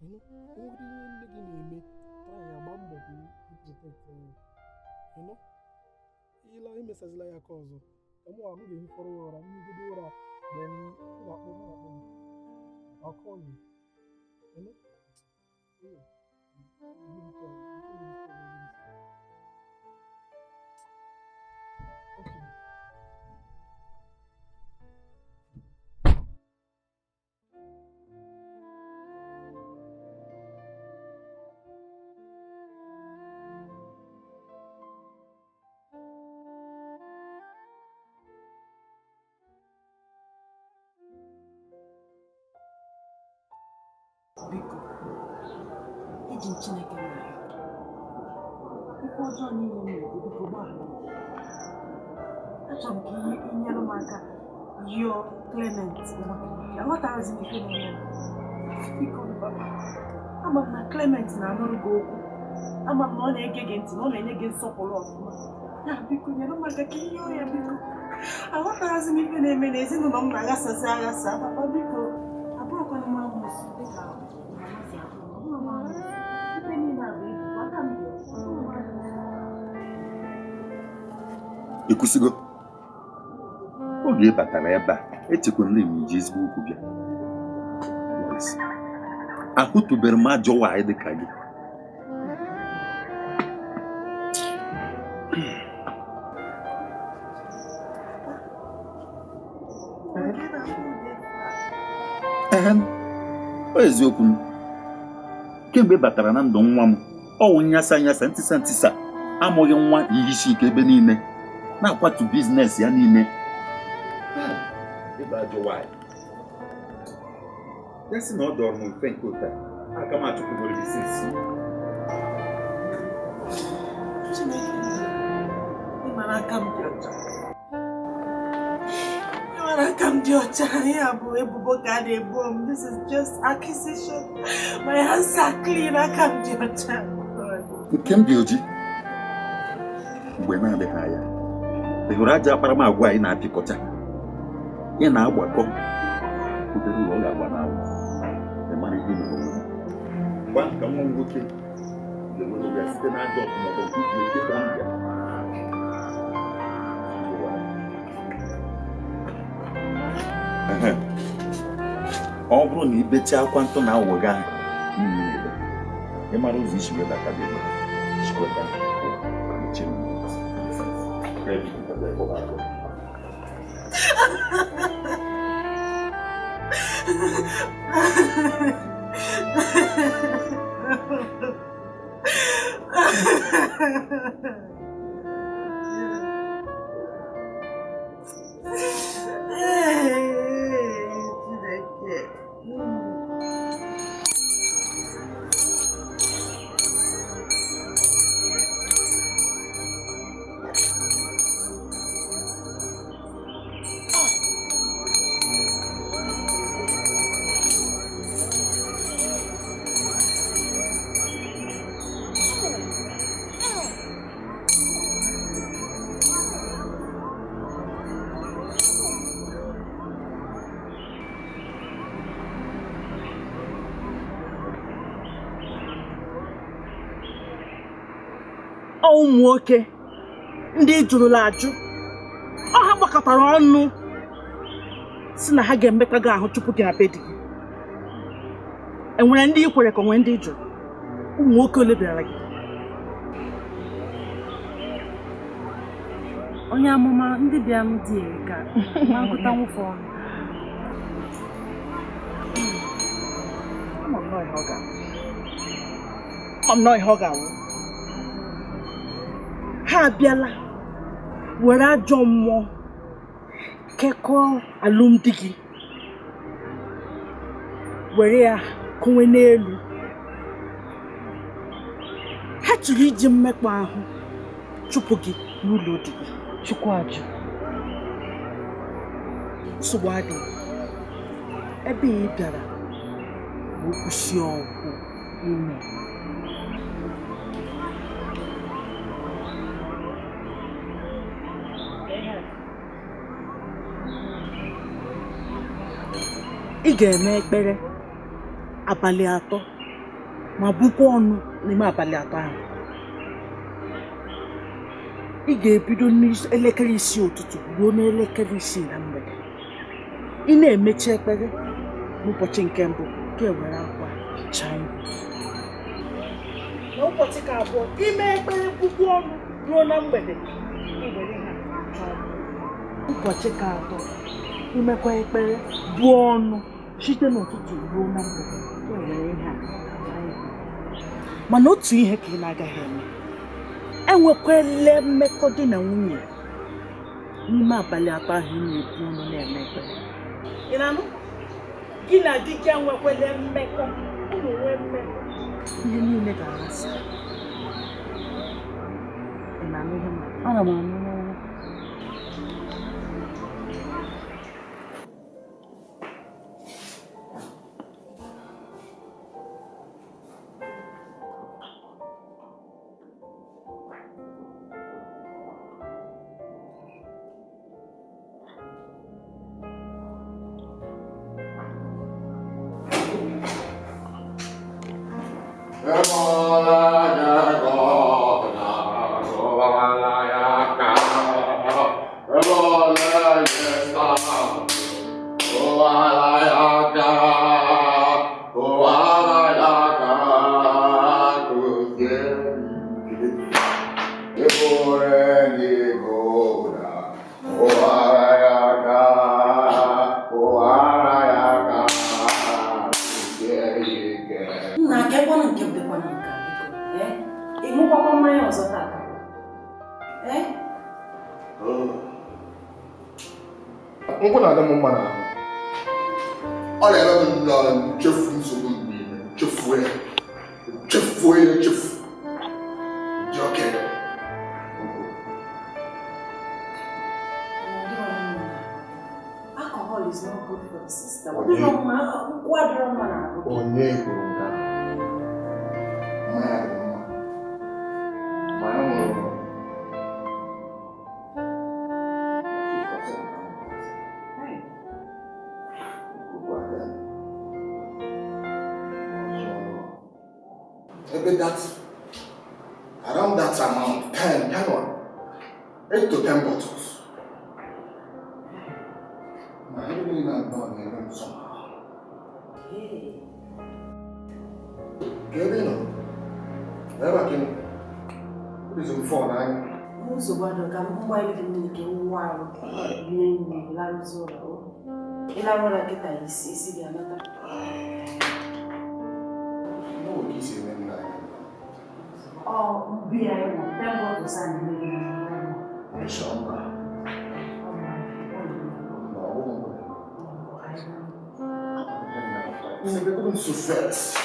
Ịnụ, o nwere ihe nne gị na-eme, try ya gbaa mbọ ka ị protect ya. Ịnụ, ịla emesazila ya aka ọzọ. Ka mụ m ga-ehifọrọ ya ụra, mmegide ụra. Then m ga-akpọ gị. I'll call you. You know? Yeah. Okay. Biko, eji m Chineke m arịọ. Okwu ọjọọ niile m na-ekwu, biko gbaghara m. Achọrọ m ka ị nyere m aka yọọ Clement nwa gị nwoke. Aghọtarazi m ife na-eme m. Biko papa, ama m na Clement na-anụrụ gị okwu. Ama m na ọ na-ege gị ntị, na ọ na-enye gị nsọpụrụ ọfụma. Ya biko nyere m aka ka ị yọọ ya biko. Aghọtarazi m ife na-eme na ezinụlọ m na-aghasasị aghasa. Papa biko, abụrụkwana m amoosu dịka mama si abụ. Ọ bụrụ m amoosu, ife niile a bụ ebubo aka m dị ọcha. Ọ bụrụ m amoosu. Ịkwụsịgo? Oge ị batara ebe a, echekwa m na iji ezigbo okwu bịa. Lois, ahụtụbere m ajọ nwaanyị dị ka gị. Ọ eziokwu m, kemgbe ị batara na ndụ nwa m, ọwụ nyasa nyasa ntisa ntisa, amụghị nwa ihe isi ike ebe niile, na-akwatu biznes ya niile. Ịba ajọ nwaanyị. Ya sị na ọ dọrọ m mfe nke ụta, aka m achụpụgoro gị sinsi. Chineke, ị mara aka m dị ọcha. Ị mara Aka m dị ọcha. Ya bụ ebubo ka a na-ebo m. This is just accusation. My hands are clean. Aka m dị ọcha. Nke m dị oji mgbe na-adịghị anya, ị hụrụ ajọ akparamagwa anyị na-apịkọta, ị na-agbakọ obere ụlọ ọ ga-agba n'anwụ. Ị mara ihe mere onwe gị. Mgbe ahụ ka nwa m nwoke ga-enwere onwe ya site n'ajọ ọkụmọkọ nke ikpe nke ndụ ya. Ọ bụrụ na ibechaa akwa ntụ na awụ gị ahụ niile ebe ị mara ụzọ isi wee bata gị chikweta mechie m. Chineke. Ụmụ nwoke ndị jụrụla ajụ, ọ ha gbakọtara ọnụ si na ha ga-emekpa gị ahụ tupu gị abịa di gị. Enwere ndị i kwere ka onwe ndị jụrụ? Ụmụ nwoke ole bịara gị? Onye amụma, ndị bịa m dị ka ma nkụta nwụfe ọnụ. Ama m nọọ ihe ọ ga-awụ. Ha abịala were ajọ mmụọ kekọọ alụmdi gị, were ya kụnwe n'elu. Ha chọrọ iji mmekpa ahụ chụpụ gị n'ụlọ di gị. Chukwu ajụ. Nsogbu adịghị. Ebe ị bịara bụ kwụsị ọgwụ ime. Ị ga-eme ekpere abalị 3 ma bukwa ọnụ n'ime abalị 3 ahụ. Ị ga-ebido n'elekere 6 ụtụtụ ruo n'elekere 6 na mgbede. Ị na-emechi ekpere n'ụbọchị nke mbụ, ka e were akwa hichaa ihu. N'ụbọchị nke abụọ, ime ekpere bukwa ọnụ ruo na mgbede, ị were ha hichaa ihu. Ụbọchị nke atọ, imekwa ekpere buo ọnụ site n'ụtụtụ ruo na mgbede, ka e were ihe a hichaa ihu. Mana otu ihe ka ị na-agaghị eme, enwekwala mmekọ di na nwunye n'ime abalị 3 ahụ ị na-ebu ọnụ na-eme ekpere. Ị na-anụ? Gị na di gị enwekwala mmekọ, unu nwee mmekọ, ihe niile ga-aghasa. Ị na-anụ ihe m na-ekwu? Ana m anụ. Nkwụ na-adị m mma n'ahụ. Ọ na-eme m nnọọ nchefu nsogbu m niile, chefuo ya, chefuo ya, echefu. Dị okenye. mma, nkwụ adịrọ mma n'ahụ. Onye kwuru nke ahụ? Mmanya dị mma. Mmanya nwụrụ. Ebe that around that amount, 10, 10 or 8 to 10 bottles. I really not know them somehow. Hey. Kevin, never can. What is it for now? Nsogbu adọ ka m mgbe gị mmiri ka ewu arụ rie nri larụzi ụra o. Ịlarụ ụra kịta isi isi gị anata. No, isi eme m n'anya. Ọ mbi anyị nọ, 10 bottles a na-eme gị n'anya. Ịsọ mba. So fast.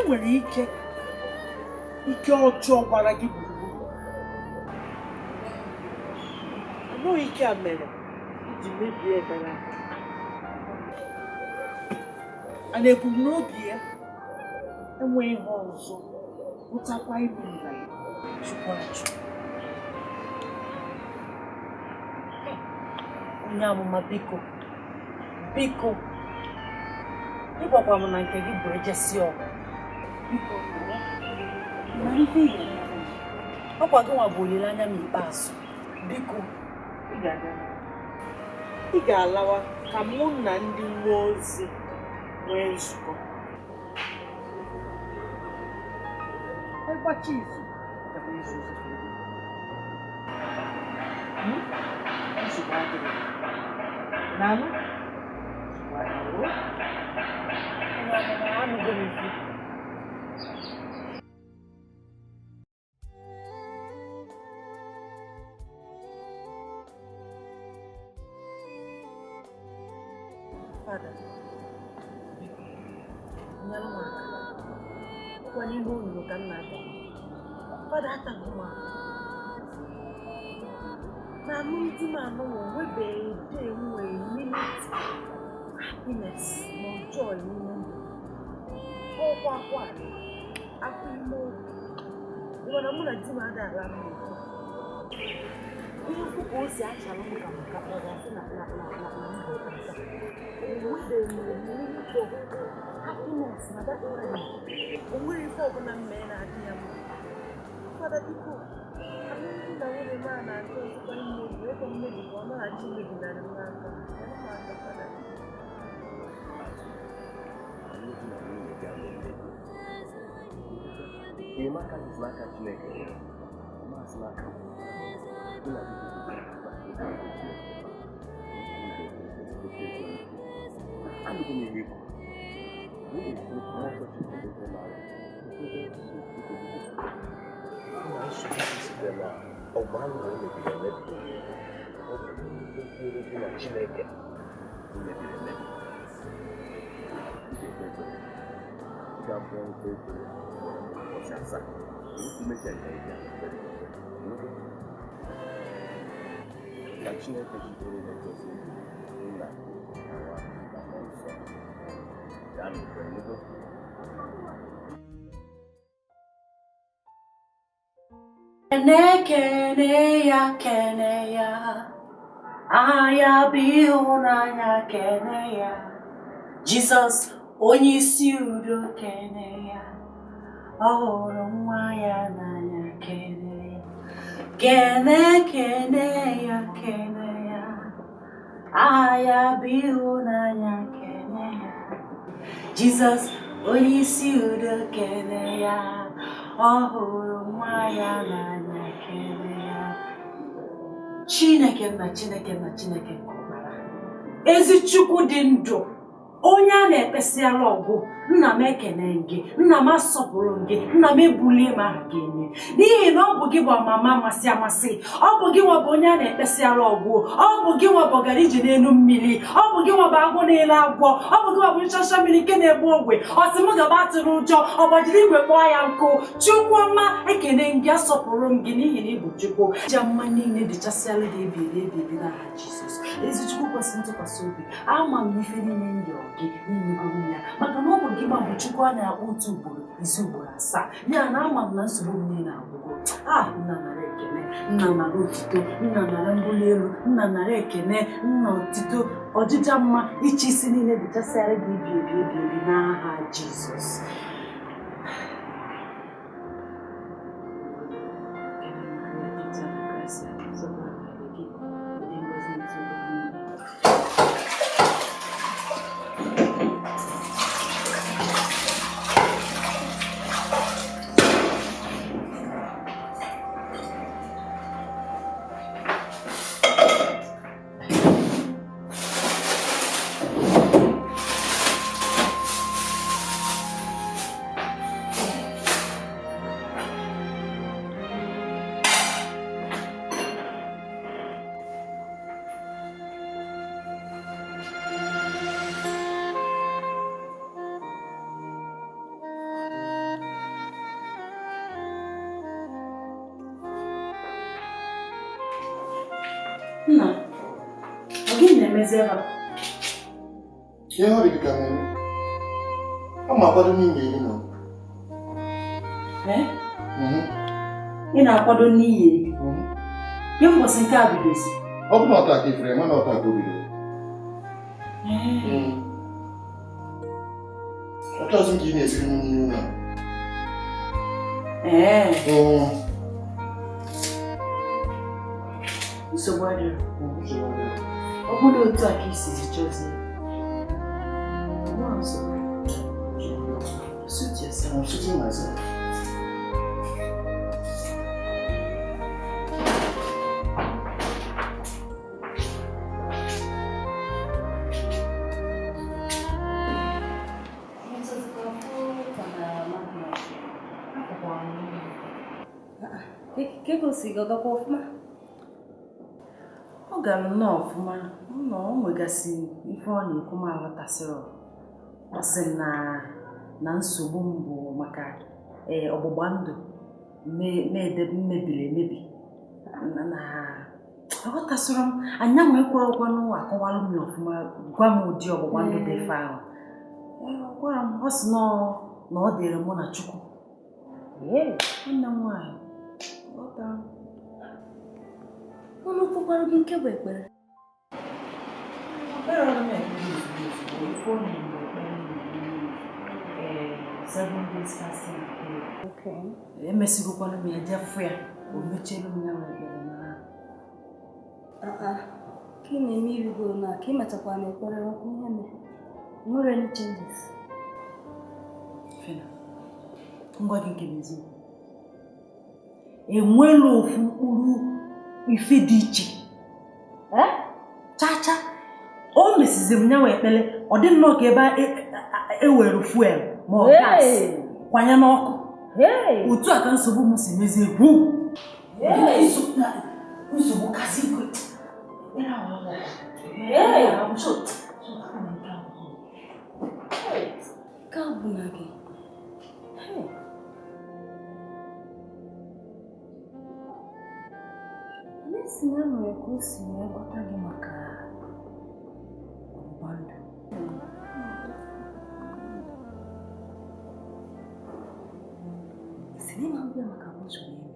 Enwere ike ike ọjọọ gbara gị gburugburu. Anọghị ike a mere iji mebie ekpere a. A na ebumnobi ya enweghị ihe ọzọ pụtakwa ime ngala chukwu achụ. Onye amụma, biko, biko, ịgbakwa m na nke gị bụ ejesi ọgụ. Biko, mara ife ị ga-emere m. Ọkwa gị nwa bụ olileanya m ikpeazụ. Biko, ị ga-aga, ị ga-alawa ka mụ na ndị mmụọ ozi nwee nzukọ. Ịgbacha izu, aga m ezu ozi ka ego. Nsogbu adịghị. Na-anụ? Nsogbu adịghị. Onye amụma, anụgo m ife. Fada, biko, nyere m aka. Ọkwa n'ihu onyinyo ka m na-aga. Fada, atago m ahụ. Na alụmdi m anụnwa, onwebeghị day m nwere minute happiness ma ọ joy n'ime ndụ. Ọkwa akwa akwa ime obi. Ịma na mụ na di m ada ala m n'ofu. Ihe ukwu ka o si achalụ m ka m ka ọ ga-asị na na na na na m bụ nta. Enwebeghị m minute of happiness na that marriage. O nwere ife ọbụla m mee na-adị ya mma. Fada, biko, alụmdi na nwunye m a na-achọ ọzọkwa mmebi, ebe mmebi ka ọ na-achọ imebinarị m n'aka. Nyere m aka, Fada. Alụmdi na nwunye gị ama emebi. Enyemaka gị si n'aka Chineke, masị n'aka m. Gị na di gị bụ Chineke. Anụgo m ihe i kwuru. Ị na-ekwu mmụọ nsọ Chineke dị n'ala. Na nsogbu gị site na ọgba ndụ e mebiri emebi. Ọ bụ okwu gị na Chineke mebiri emebi. Ị ga-ekpe ekpere. Ị ga-abụ nkpe ekpere ugboro ụbọchị 7. Imechaa nke ị ga-ekpere ekpere. Ka Chineke jidere gị gozie, Nna na Nwa na Mmụọ Nsọ. Gaa n'udo, ịnụgo? Kene, kene ya, kene ya, aha ya bụ ịhụnanya, kene ya. Jizọs onye isi udo, kene ya. Ọ hụrụ nwa ya n'anya, kene ya. Kene, kene ya, kene ya, aha ya bụ ịhụnanya, kene ya. Jizọs onye isi udo, kene ya. Ọ hụrụ nwa ya n'anya, kene ya. Chineke nna, Chineke nna, Chineke nke ọbara, ezi Chukwu dị ndụ, onye a na-ekpesịala ọgwụ, nna m, ekene gị. Nna m, asọpụrụ gị. Nna m, ebulie m aha gị enye, n'ihi na ọ bụ gị bụ amama amasị amasị. Ọ bụ gị nwa bụ onye a na-ekpesịala ọgwụ. Ọ bụ gị nwa bụ ọgara ije n'elu mmiri. Ọ bụ gị nwa bụ agwọ na-ele agwọ. Ọ bụ gị nwa bụ nchọcha mmiri nke na-egbu ogwe. Ọ sị m gaba atụrụ ụjọ, ọ gbajiri igwe kpọọ ya nkụ. Chukwu ọma, ekene gị, asọpụrụ m gị, n'ihi na ị bụ Chukwu. Ja mma niile dịchasịala gị ebighị ebi ebi n'aha Jizọs. Ezi Chukwu kwesịrị ntụkwasị obi, ama m na ife niile m yọrọ gị n'imegoro m ya, maka na ọ bụ gị ma bụ Chukwu a na-akpọ otu ugboro izu ugboro 7. Ya na ama m na nsogbu m niile agwụgo. A nna, nara ekene. Nna, nara otito. Nna, nara mbuli elu. Nna, nara ekene. Nna, otito, ọjịja mma, ịchị isi niile dịchasịara gị ebi ebi ebi ebi n'aha Jizọs. Nna, ọ gịnị na-emezi ebe a? Ihe ọ dị gị ka na-eme. Ọ ma akwado n'ime eri nọ. Ee? Ị na-akwado n'iyi eri? Ke mbọsị nke a bidozi? Ọ bụ na ọta ka ifere, mana ọta ka o bidoro. Ọchọzi m ka ị na-esiri m nri ụlọ. Ee. Nsogbu adịrọ. Ọ bụrụ otu a ka i sizi chọzie. Nwa nsogbu. Suit yourself. I'm suiting myself. Ọ gara nnọọ ọfụma na ọ nwegasị ife ọ na-ekwu m aghọtasịrị. Ọ sị na nsogbu m bụ maka ọgbụgba ndụ mebiri emebi na aghọtasịrị m anyanwụ ekwerekwanụ akọwalụ m ya ọfụma gwa m ụdị ọgbụgba ndụ dị ife ahụ. Gwara m ọ sị na ọ dịrị mụ na Chukwu. Nwanne m nwaanyị. Unu kwukwara gị nke bụ ekpere? Ekpere ọrụ m ekpere ozugbo ozugbo ife ọ na-eme ekpere 7 days fasting and prayer. Emesigokwanụ m ya jee fụ ya, o mechielu m ya wee ekpere na Ka ị na-eme irigo na ka ị mechakwa na ekpere ọkụ ihe mere. Nwere any changes? Fena, ngwa gị nke bụ eziokwu. Enwela ofu mkpụrụ ife dị iche. Chacha, o mesiziri m ya wee ekpere, ọ dị nnọọ ka ebe e were fuel ma ọ gas kwanye n'ọkụ. Otu a ka nsogbu m si mezie gwu. Nsogbu kasị ikwe. Ka ọ bụ na gị. Si na nwere ka o si wee gwata gị maka ọgbụgba ndụ. Si na ịma mbịa maka abortion eme.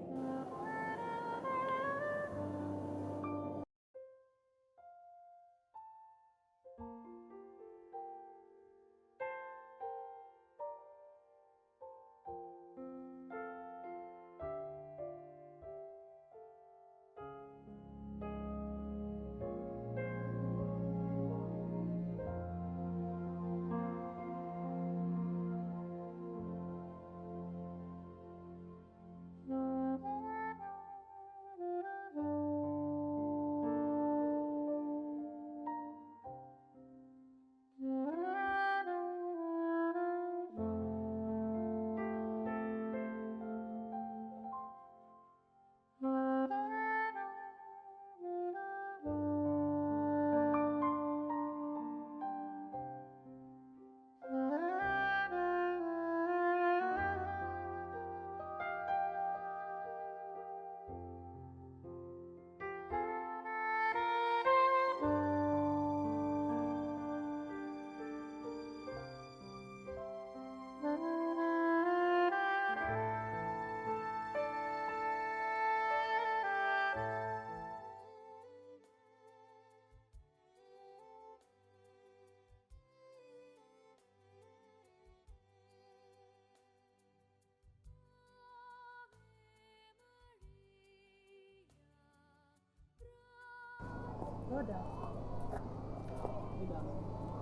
Brother.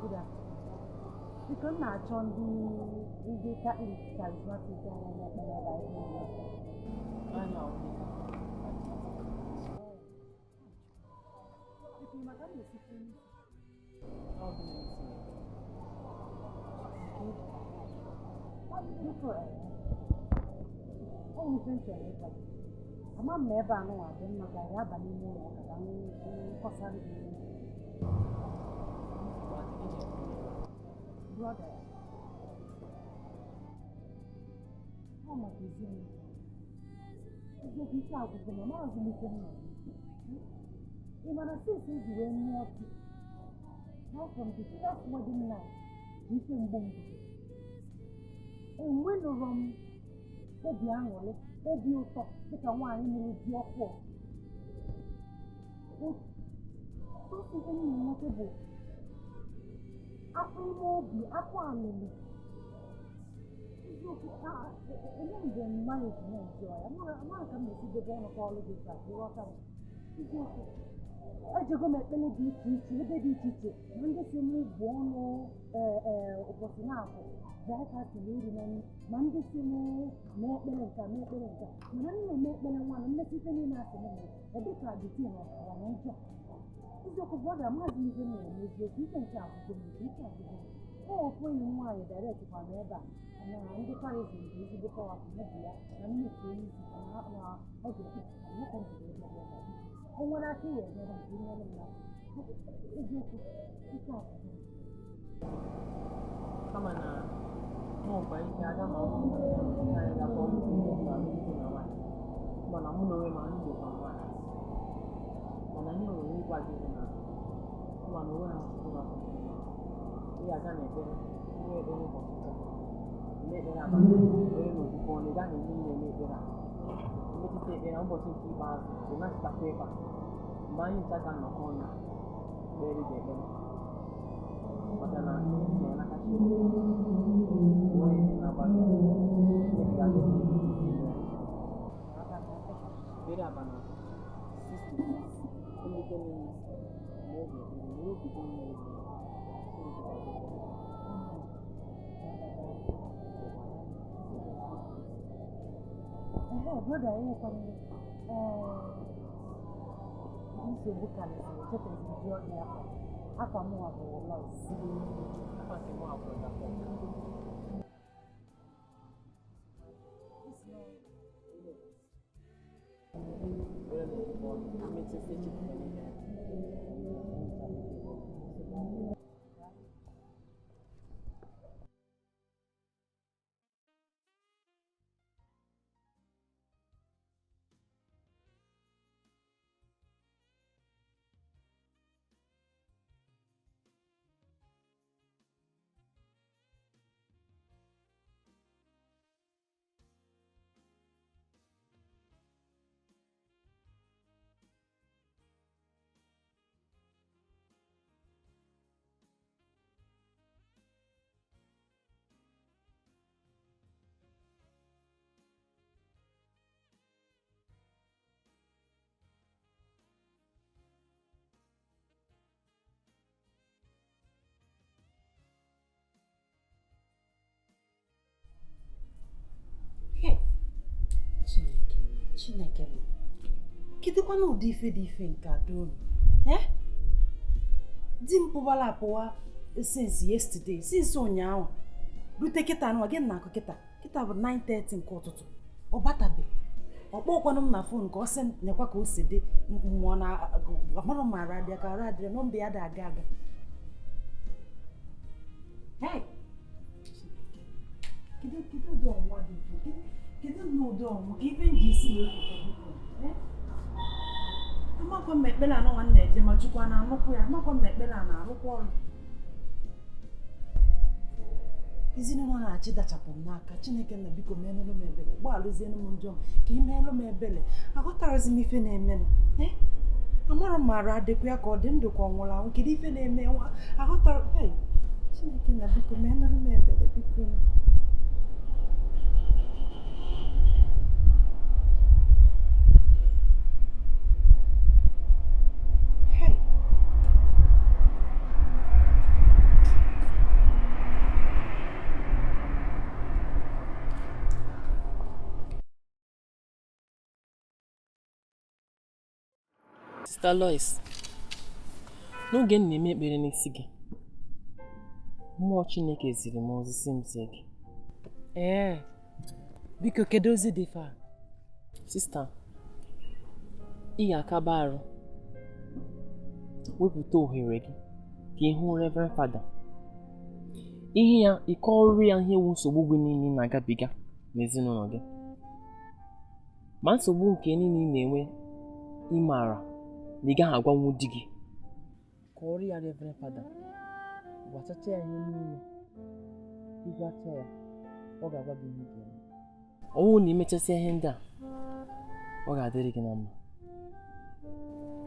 Good afternoon. Biko m na-achọ ndị Catholic charismatic na-eme ekpere ebe anyị nọ. Biko, maka m na-esikwu nri. Biko, ọ nwere ife m chọrọ ịgwa gị. Ama m na ebe a nụwa dị mma ka anyị aba n'ime ụlọ ụka ka m kọsara gị ihe. Brother, ọ maka ezinụlọ. Eziokwu ike agwụgwụ na maazị m ike m nọ. Ị Mana since m ji wee nụọ di, right from the first wedding night, ka ife mgbu m bidoro. Enwenụrọ m obi aṅụrị, obi ụtọ dịka nwaanyị nụrụ di ọfụụ. Sọsọ ihe m na-enweta bụ afọ ime obi, afọ alịlị. Eziokwu, enye mgbe marriage na-enjoy, amara ka m na-esi debe ọnụ ka ọlụ gị taa, ịghọta m. Eziokwu, ejego m ekpere dị iche iche, ebe dị iche iche, ma ndị si m bụ ọnụ ụbọchị na-abụ dry fasting iri na nri, ma ndị si m mee ekpere nka, mee ekpere nka, mana m na-eme ekpere nwa na mmesi ife niile asị m mere, ọ dị ka dịtin ọkara na njọ. Eziokwu, brọda, amaghị m ife m na-eme eziokwu, ife nke agwụgo m, ike agwụgo m. Ọ ofu enyi m nwaanyị direct kwa m ebe a na ndị charism bụ ezigbo powerful n'obi ya na mmechi onye isi na ọ ga-ekpupụta ya ka m jiri ebe ebe a. O nwere aka ya enyere m ka enyere m n'aka. Eziokwu, ike agwụgo m. Kama na nwekwara ike aga ma ọ bụrụ na anyị ga-akpọ ihe na alụmdi na nwaanyị, mana mụ na onwe m alụbekwa nwaanyị, mana ihe nwere ịgwa gị bụ na ma na onwe ha nsogbu na ị ga-aga n'ekpere, nwee ekpere ụbọchị ụka, eme ekpere abalị, ekpere n'okwukwe ọnụ, ị gaghị eme na-eme ekpere a mmetụta ekpere ụbọchị nke ikpeazụ ị na-achịtakwa ebe a mgbe anyị ncha ga-anọkọ ọnụ kpere gị ekpere, maka na tinye n'aka Chineke onwe na-agba gị Chineke ga-agọzi gị isi ya. Ekpere abalị 6 to 6, elekere n'isi ma oge ekpere na obi gị nwere Chineke ga-agọzi gị. Ehe, brọda, enwekwana nsogbu karịsịrị, chetaziri jụọ gị afa. Afa mụnwa bụ Lois. Afa nke mụ abụrụ Dapọ. Ekpere na okwukwe ọnụ, mmetụta echepụta n'ihe ya. Chineke m, kedụkwana ụdị ife dị ife nke adaobi? Di m pụwara apụwa since yesterday, since ụnyaahụ rute kịta nwa gị na-akụ kịta kịta bụ 9:30 nke ụtụtụ, ọ batabe, ọ kpọkwanụ m na fon ka ọ sị nekwa ka o si dị mmụọ na amarụ m ara adịa ka ara adịrị nọmba ya dị aga aga. Hey! Kedu ụdị ọnwụnwa dị mfe? Kedu n'ụdị ọnwụ ka ife m ji isi wee pụta biko? Amakwa m ekpere anụ nwanne eje ma Chukwu a na-anụkwu ya, amakwa m ekpere a na-arụkwa ọrụ. Ezinụlọ na-achị dachapụ m n'aka. Chineke nna, biko meelụ m ebele, gbaalụzienụ m njọ m ka ị meelụ m ebele. Aghọtarazi m ife na-emenụ. Amara m ara adịkwa ya ka ọ dị ndụ ka ọ nwụrụ anwụ, kedu ife na-eme? Aghọtara. Chineke nna, biko meelụ m ebele, biko. Sister Lois, n'oge m na-eme ekpere n'isi gị, mmụọ Chineke ziri m ozi sị m zie gị. Ee, biko kedu ozi dị fa? Sista, ị ga-akaba arụ wepụta ohere gị ka ị hụ Reverend Fada. Ihe ya ịkọrọ ya ihe wu nsogbu gị niile ị na-agabiga n'ezinụlọ gị, ma nsogbu nke niile ị na-enwe, ị maara na ị gaghị agwanwu di gị kọọrọ ya Reverend Fada gwachacha ya ihe niile ịgwacha ya ọ ga-agwa gị ihe ị ga-eme ọ bụrụ na imechasịa ihe ndị a ọ ga-adịrị gị na mma.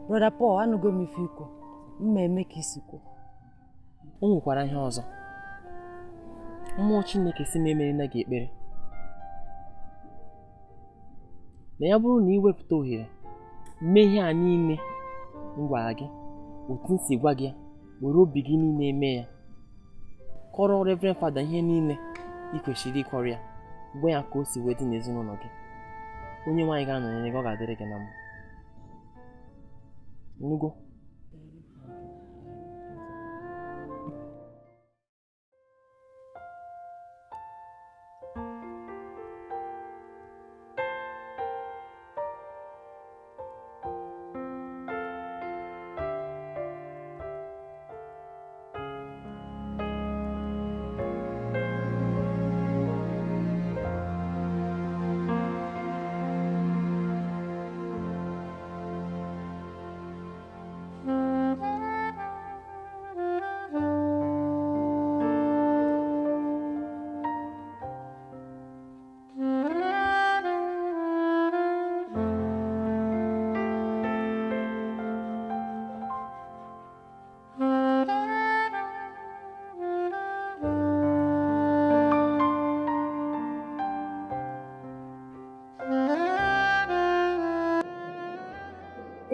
Brother Paul, anụgo m ife ikwu mma eme ka isi kwuo. O nwekwara ihe ọzọ mmụọ Chineke si m emerela gị ekpere na ya bụrụ na ị wepụta ohere mee ihe a niile m gwara gị otu m si gwa gị ya were obi gị niile eme ya kọrọ Reverend Fada ihe niile ị kwesịrị ịkọrọ ya gwa ya ka o si wee dị n'ezinụlọ gị onye nwaanyị ga-anọnyere gị ọ ga-adịrị gị na mma. Nnugo.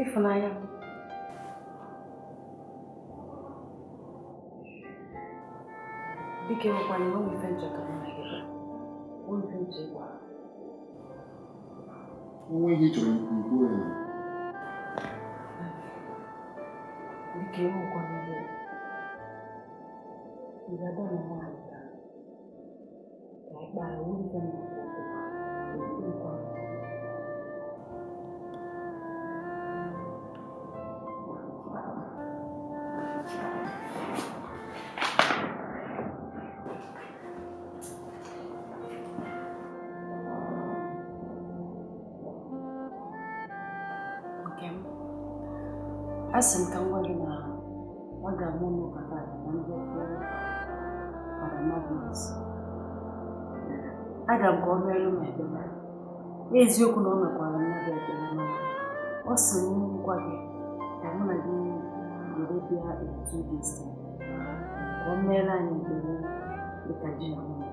Ịfụnanya m, biko enwekwana ihe onwe ife nchọ ka mụ na gị kpaa. Onwe ife nchọ ịgwa. Onwe ihe ị chọrọ ikwu ikwu ya. Biko enwekwana ihe ị ga-ada na nwaanyị ka anyị kpaa ya, onwe ife m na-ekwu okwu. Nke m, asị m ka m gwa gị na ọ ga-amụ n'ụka taata na ndị Fada Magnus. Aga m ka ọ meere m ekpere. N'eziokwu na ọ mekwara mmadụ ekpere mana ọ sị m gwa gị ka mụ na gị were bịa in 2 days time ka ọ meere anyị ekpere dịka di na nwunye.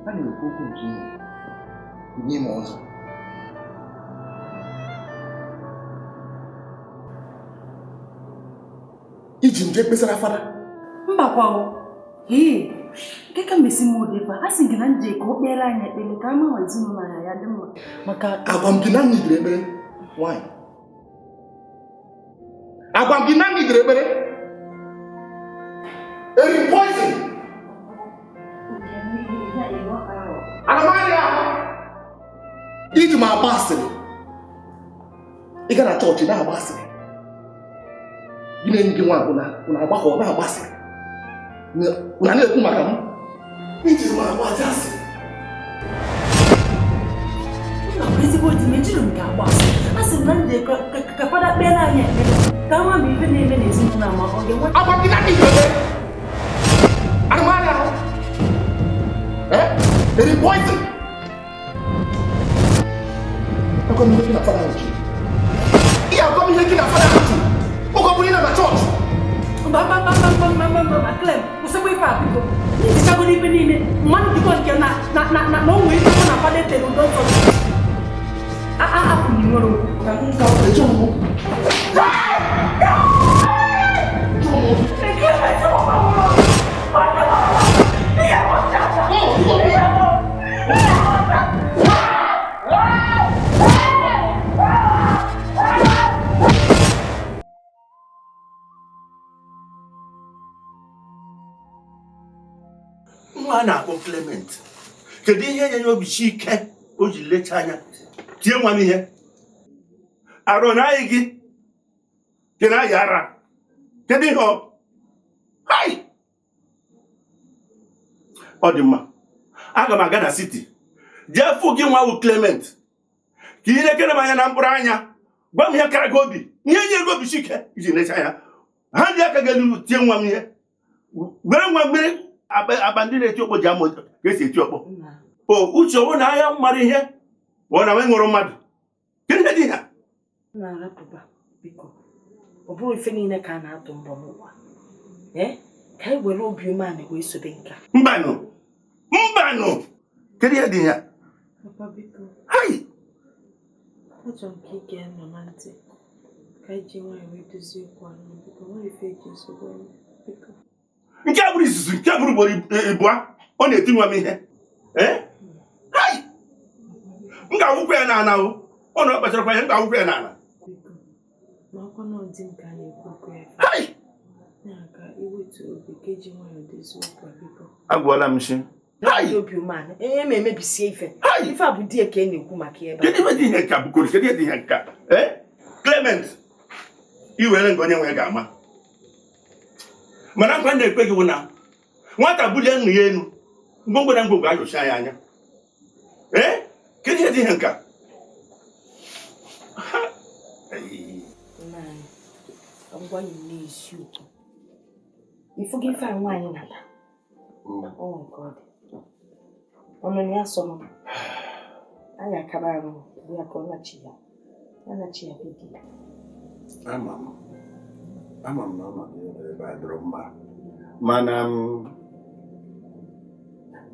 A na-ekwu okwu nke ihe nye m ọzọ. Iji nje kpesara fada. Mbakwa o. Ee, nke ka mesi m ụdị fa, a sị gị na nje ka o kpere anyị ekpere ka ama ma ezinụlọ anyị ya dị mma maka agwa m gị na nni dịrị ekpere nwanyị. Agwa m gị na nni dịrị ekpere. Eri poison. Iji m agba asịrị. Ị ga na chọọchị na-agba asịrị. Gị na enyi gị nwa na agbakọ na-agba asịrị. Na na-ekwu maka m. Iji m agba asịrị. Nna m ezigbo di m ejiri m ga-agba asịrị. A sị m na ndị ka fada kpere anyị ekpere ka ama ma ife na-eme n'ezinụlọ ma ọ ga-enwe. Agwa gị na ndị ekpere. Anụmanụ ahụ. Eh? Eri poison. Agwa m ihe gị na fada ahụ ji. Ihe agwa m ihe gị na fada ahụ ji. Oge ọ bụla ị nọ na chọọchị. Mba mba mba mba mba mba mba mba Clem, kwụsịkwa ife a biko. Njichagoro ife niile, mmadụ dịkwa nke na na na na na o nwere ife mụ na fada etere udo nsọ. A a hapụ m nwere okwu. Ka m ka ọ eche m. Nwa a na-akpọ Clement, kedu ihe nye ya obi si ike o ji lechaa anya tie nwa m ihe arụ na anyị gị dị na aya ara kedu ihe ọ hai Ọ dị mma, aga m aga na siti jee fụ gị nwa wụ Clement ka ị na-ekere m anya na mkpụrụ anya, gwa m ihe kara gị obi, ihe nye gị obi chike iji necha ya. Ha ji aka gị elu tie nwa m ihe, were nwa mmiri akpa ndị na-eti ọkpọ ji ama ka esi eti ọkpọ. O uche ọwụ na ahịa mara ihe ọ na ṅụrụ mmadụ. Kedu ihe dị ha? Na-arapụba biko, ọ bụrụ ife niile ka a na-atụ mbọ n'ụwa, ka anyị were obi umeala wee sobe nke a. Mbanụ, mbanụ, kedu ihe dị ya? Papa biko, hai, achọrọ m ka ị gee mama ntị ka anyị ji nwayọọ wee dozie okwu ahụ. Biko, nwere ife eji nsogbu eme, biko. Nke a bụrụ izuzu, nke a bụrụ ugboro ịbụa ọ na-eti nwa m ihe. Hai, m ga-awụkwa ya n'ala o, ọ na ọ kpacharakwa ya, m ga-awụkwa ya n'ala. Biko, ma ọkwa na ọ dị m ka a na-ekwu okwu ya. Hai, na-aga iwetu obi ka eji nwayọọ dozie okwu a, biko. Agwụọla m shi. Obi umeala ma emebisie ife. Ife a bụ di ka e na-ekwu maka ebe a. Kedu ihe dị ihe nka bukoro? Kedu ihe dị ihe nka? Clement, i were nke onye nwe ga-ama. Mana nkwa na-ekwe gị bụ na nwata bulie nnu ya elu, ngwongwo na ngwongwo ayọcha ya anya. Kedu ihe dị ihe nka? Ifu gị ife a nwaanyị nata. Ọ nke ọ dị. Ọnụ ya sọrọ anyị akaba arụ ya ka ọ nachi ya. Ya nachi ya be di ya. Ama m na ọnọdụ ebe a dịrọ mma, mana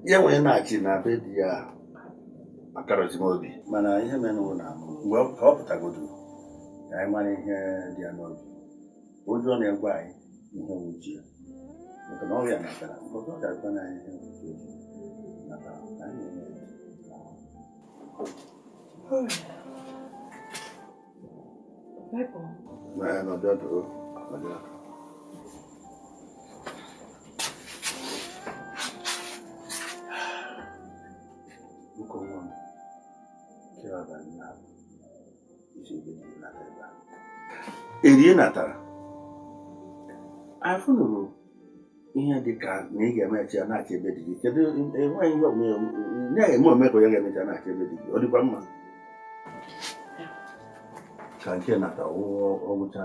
ya nwere na-achị na be di ya akarọzi m obi. Mana ihe mere na mgbe ọ pụtagodu ka anyị mara ihe dị ya n'obi, ụjọ na-egwe anyị ihe nwuchi ya, maka na ọrịa natara mgbe ọ ga-agwa na anyị ihe nwuchi ya natara ka anyị na-eme ya. Erie natara afụ nụrụ ihe dị ka na ị ga-emechi ya na-achị ebe dị gị. Kedu enweghị ihe na-eme ome ka onye ga-emecha na-achị ebe dị gị? Ọ dịkwa mma ka nke nata ọgwụcha.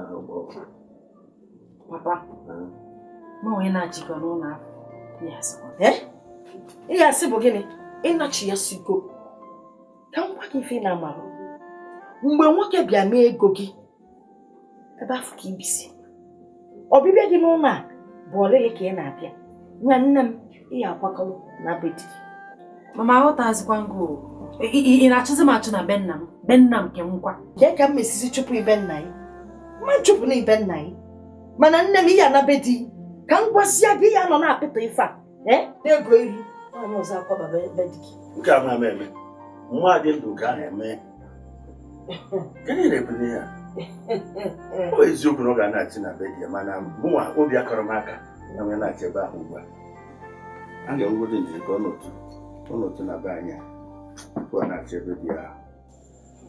Papa, mụ onye na-achịkwa n'ụlọ afọ ihe asị bụ gịnị? Ịnachi ya sigo. Ka m gwa gị ife na-amarụ. Mgbe nwoke bịa mee ego gị, ebe afọ ka ibisi. Ọbịbịa gị n'ụlọ a bụ ọlịlị ka ị na-abịa. Nya nne m, ị akwakọrọ na be di gị. Mama, aghọtazikwa ngụ. Ị na-achụzi m achụ na be nna m, be nna m nke m kwa. Kee ka m mesizi chụpụ ibe nna gị? Ma chụpụ na ibe nna gị. Mana nne m, ị ya na be di ka m gwasịa gị, ya nọ na-apịtọ ife a. Ego iri nwaanyị ọzọ akwaba be di gị. Nke a ma eme. Nwa dị ndụ ka a na-eme. Kedu ihe na-ekwu n'ihe a? Ọ eziokwu na ọ ga na-achị na be di ya, mana mụnwa obi akọrọ m aka ya nwee na-achị ebe ahụ ugbu a. A ga-enwegodo ndidi ka ọ nọtụ na be anyị tupu ọ na-achị ebe di ya.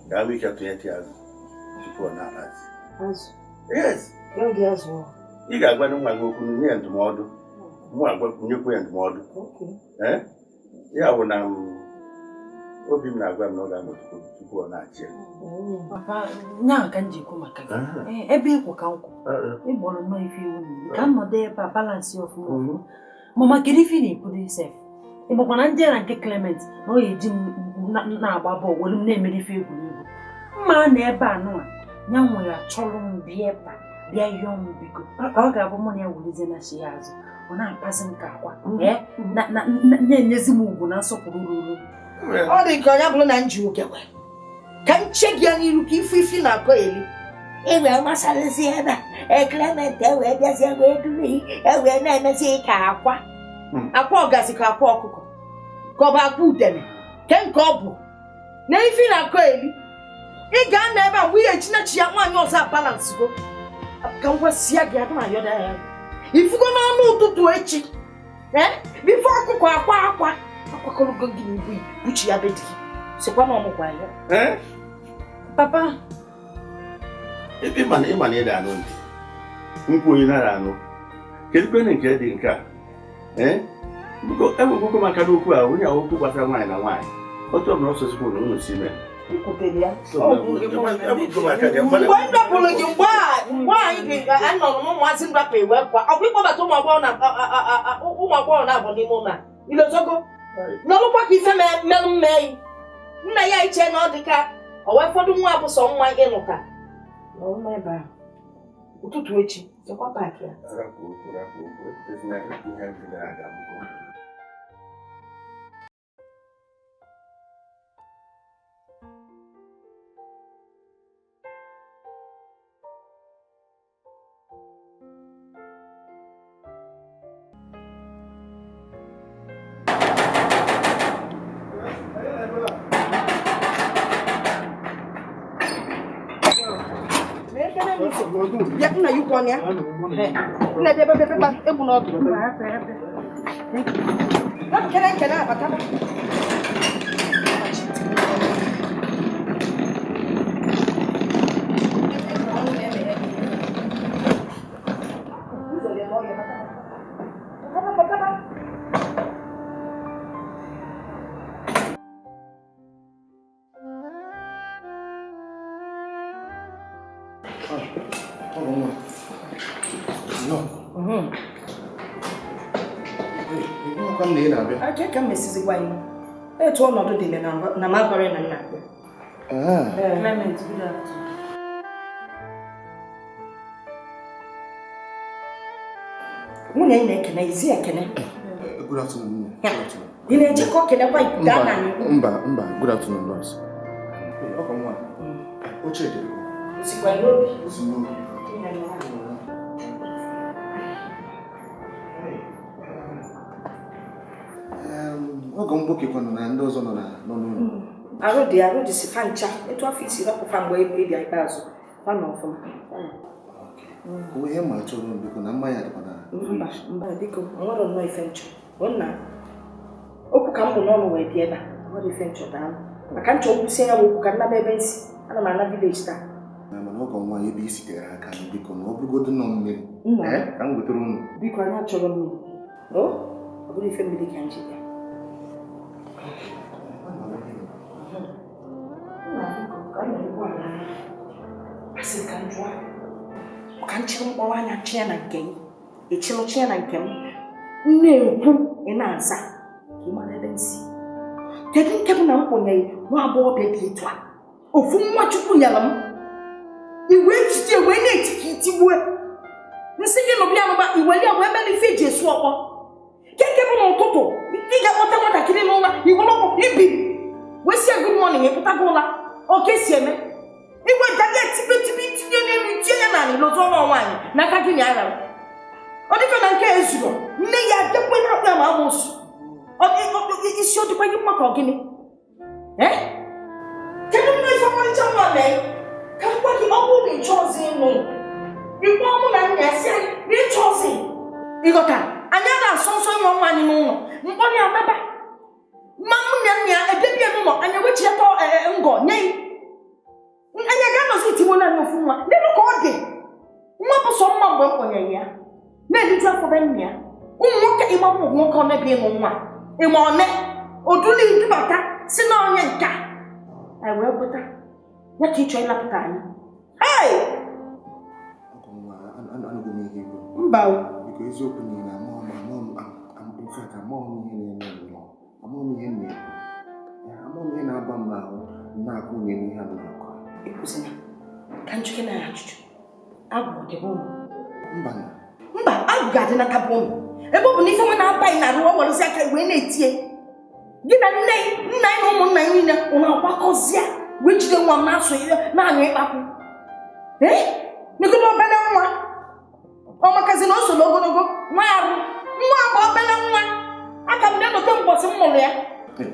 Ga-abụ ike tụnyetụ azụ tupu ọ na-alazi. Azụ? Yes. Ị ga-agwa nwa gị okwu, nye ya ndụmọdụ. Mụ nyekwa ya ndụmọdụ. Ya bụ na obi m na-agwa m na ọ ga-anọtụ tupu ọ na-achị ya. Papa, nya ka m ji ekwu maka gị. Ebe ịkwụ ka nkwụ. Ịgbọrọ nnọọ ife iwu niile. Ka m nọdụ ebe a balansị ọfụma ọfụma. Mama, kedu ife ị na-ekwu dị sef? Ị makwa na ndị a na nke Clement na ọ ga-eji m na-agba bọọlụ were m na-emere ife egwuregwu. Mma na ebe a nụwa, ya nwere achọrọ m bịa ebe a bịa yọọ m biko ka ọ ga-abụ mụ na ya werezie na chi ya azụ. Ọ na-akpazi m ka akwa, na-enyezi m ugwu na nsọpụrụ ruru. Ọ dị ka onye bụrụ na m ji ogekwe ka m che gị anya iru ka ife ife na-akọ elu. E wee masarịsị ebe a, Clement ewee bịazie wee duru ewee na-emezi ka akwa. Akwa ọgazi ka akwa ọkụkọ ka ọ bụ akwa udene ke nke ọ bụ na ife na-akọ elu. Ị ga-anọ ebe a mgbe ihe echinachi ya nwaanyị ọzọ abalansịgo ka m gwasịa gị adị m ayọda ya. Ifugo n'ọnụ ụtụtụ echi bifo ọkụkọ akwa akwa akwakọrọgo gị n'ibu buchi ya be di gị sikwa na ọmụgwọ ya. Papa, ịma na ị na-anụ ntị nkwụ onye nara anụ. Kedu kwene nke dị nke a? Biko ewepụkwa m aka n'okwu a onye a okwu gbasara nwaanyị na nwaanyị. Otu ọbụla ọsọ sikwa na unu si mee. Mgbe m dọpụrụ gị mgbe anyị anọrọ m ụmụazị m rapụ iwe kwa ọ bụ ịkpọbata ụmụ agbọghọ na-abụ n'ime ụlọ a ilozogo n'ọlụkwa ka ife merụ mmee nna ya iche na ọ dị ka o wee fọdụ nwa abụsọ nwa ịnụta ụtụtụ echi zekwa paakị ya. Ya nna ya ukwu ọnụ ya nna ebe ebe ebe egbu n'ọdụ nkene nkene abata. Ka m mesizikwa ihe etu ọnọdụ dị na m agwara na nna gị. Clement, good afternoon. Nwunye ị na-ekene izi ekene. Good afternoon. Ị na-eche ka ọ kenekwa gaa na anyị. Mba, mba, good afternoon, nurse. Ọkọ nwa. Oche dị. Osikwa n'obi. Osi n'obi. Ọgọ m nwoke kwanụ na ndị ọzọ nọ n'ụlọ. Arụ dị si fa ncha etu afọ isi rapụfa mgbe ebe ịbịa ikpeazụ fa nọ ọfụma. Ihe ma chọrọ m biko na mmanya dịkwa na mba mba biko nwere nnọọ ife nchọ nna okwu ka m bụ n'ọnụ wee bịa ebe a nwere ife nchọ daalụ maka nchọ nkwụsị ya bụ okwu ka nna m ebe nsi ana m ana vileji taa. Mana ọgọ nwa ebe isi tere aka m biko na ọ bụrụgodị nọ mmiri ka m wetara unu. Biko anyị achọrọ mmiri ọ bụrụ ife mmiri ka m ji bịa. Asị ka m jụọ ka m chịrị mkpọrọ anya chịa na nke m echịrị chịa na nke m na-ekwu ị na-aza ka ị mara ebe m si. Kedu nke bụ na m kpọnyeghị nwa agbọghọbịa dị etu a ofu nwa Chukwu nyere m iwe ejide wee na-eti ka itigbue nsị gị nọbịa anụba iweli ya wee mere ife eji esu ọkpọ nke bụ n'ụtụtụ ị ga-akpọta nwatakịrị n'ụra iwere ọkpọ ibi wee si ya good morning ịpụtago ụra oke si eme igwe gaga etibe tibe itinye n'elu itinye ya n'ala lọzọ ọnụ nwaanyị n'aka gị na aghara ọ dịka na nke ezuru nne ya adekwe na-akpụ ya ma amụsụ isi ọ dịkwa gị mma ka ọ gịnị kedu mma ife ọmarịcha nwa mee ka m gwa gị ọ bụrụ na ịchọ ọzọ ịnụ ịkpọ mụ na nna ya si anyị na ịchọ ọzọ ịghọta anyị a na-asọ nsọ ịnwa nwa anyị n'ụlọ mkpọrọ ya naba mma mụ na nna ya edebi ya n'ụlọ anyị ewechiata ngọ nye ya anyị ga-anọzi itigbo naanị ofu nwa n'elu ka ọ dị nwa bụ sọ mma mgbe m kpọnyere ya na-eliju afọ be nna ya ụmụ nwoke ịgba ụmụ nwoke one bụ ịnụ nwa ịma one odula idubata si na onye nka anyị wee kweta ya ka ịchọ ịlapụta anyị. Mba biko eziokwu niile amaghị m ihe na-eme ihe na-aba m n'ahụ na-akụ onye n'ihe m na-akụ. Ekwuzina ka njike na ajụjụ agwụ dịbe ụnụ mba mba agwụ ga-adị n'aka bụ ụnụ ebe ọ bụ na ife nwa na-abaghị na arụ ọ werezi aka wee na-etie gị na nne nna anyị na ụmụnna anyị niile ụnụ agbakọzịa wee jide nwa m na-asụ na-anyụ ịkpapụ ee negodo obele nwa ọ makazi na o so n'ogologo nwa arụ nwa agba obele nwa aka m na-edote mbọsị m mụrụ ya.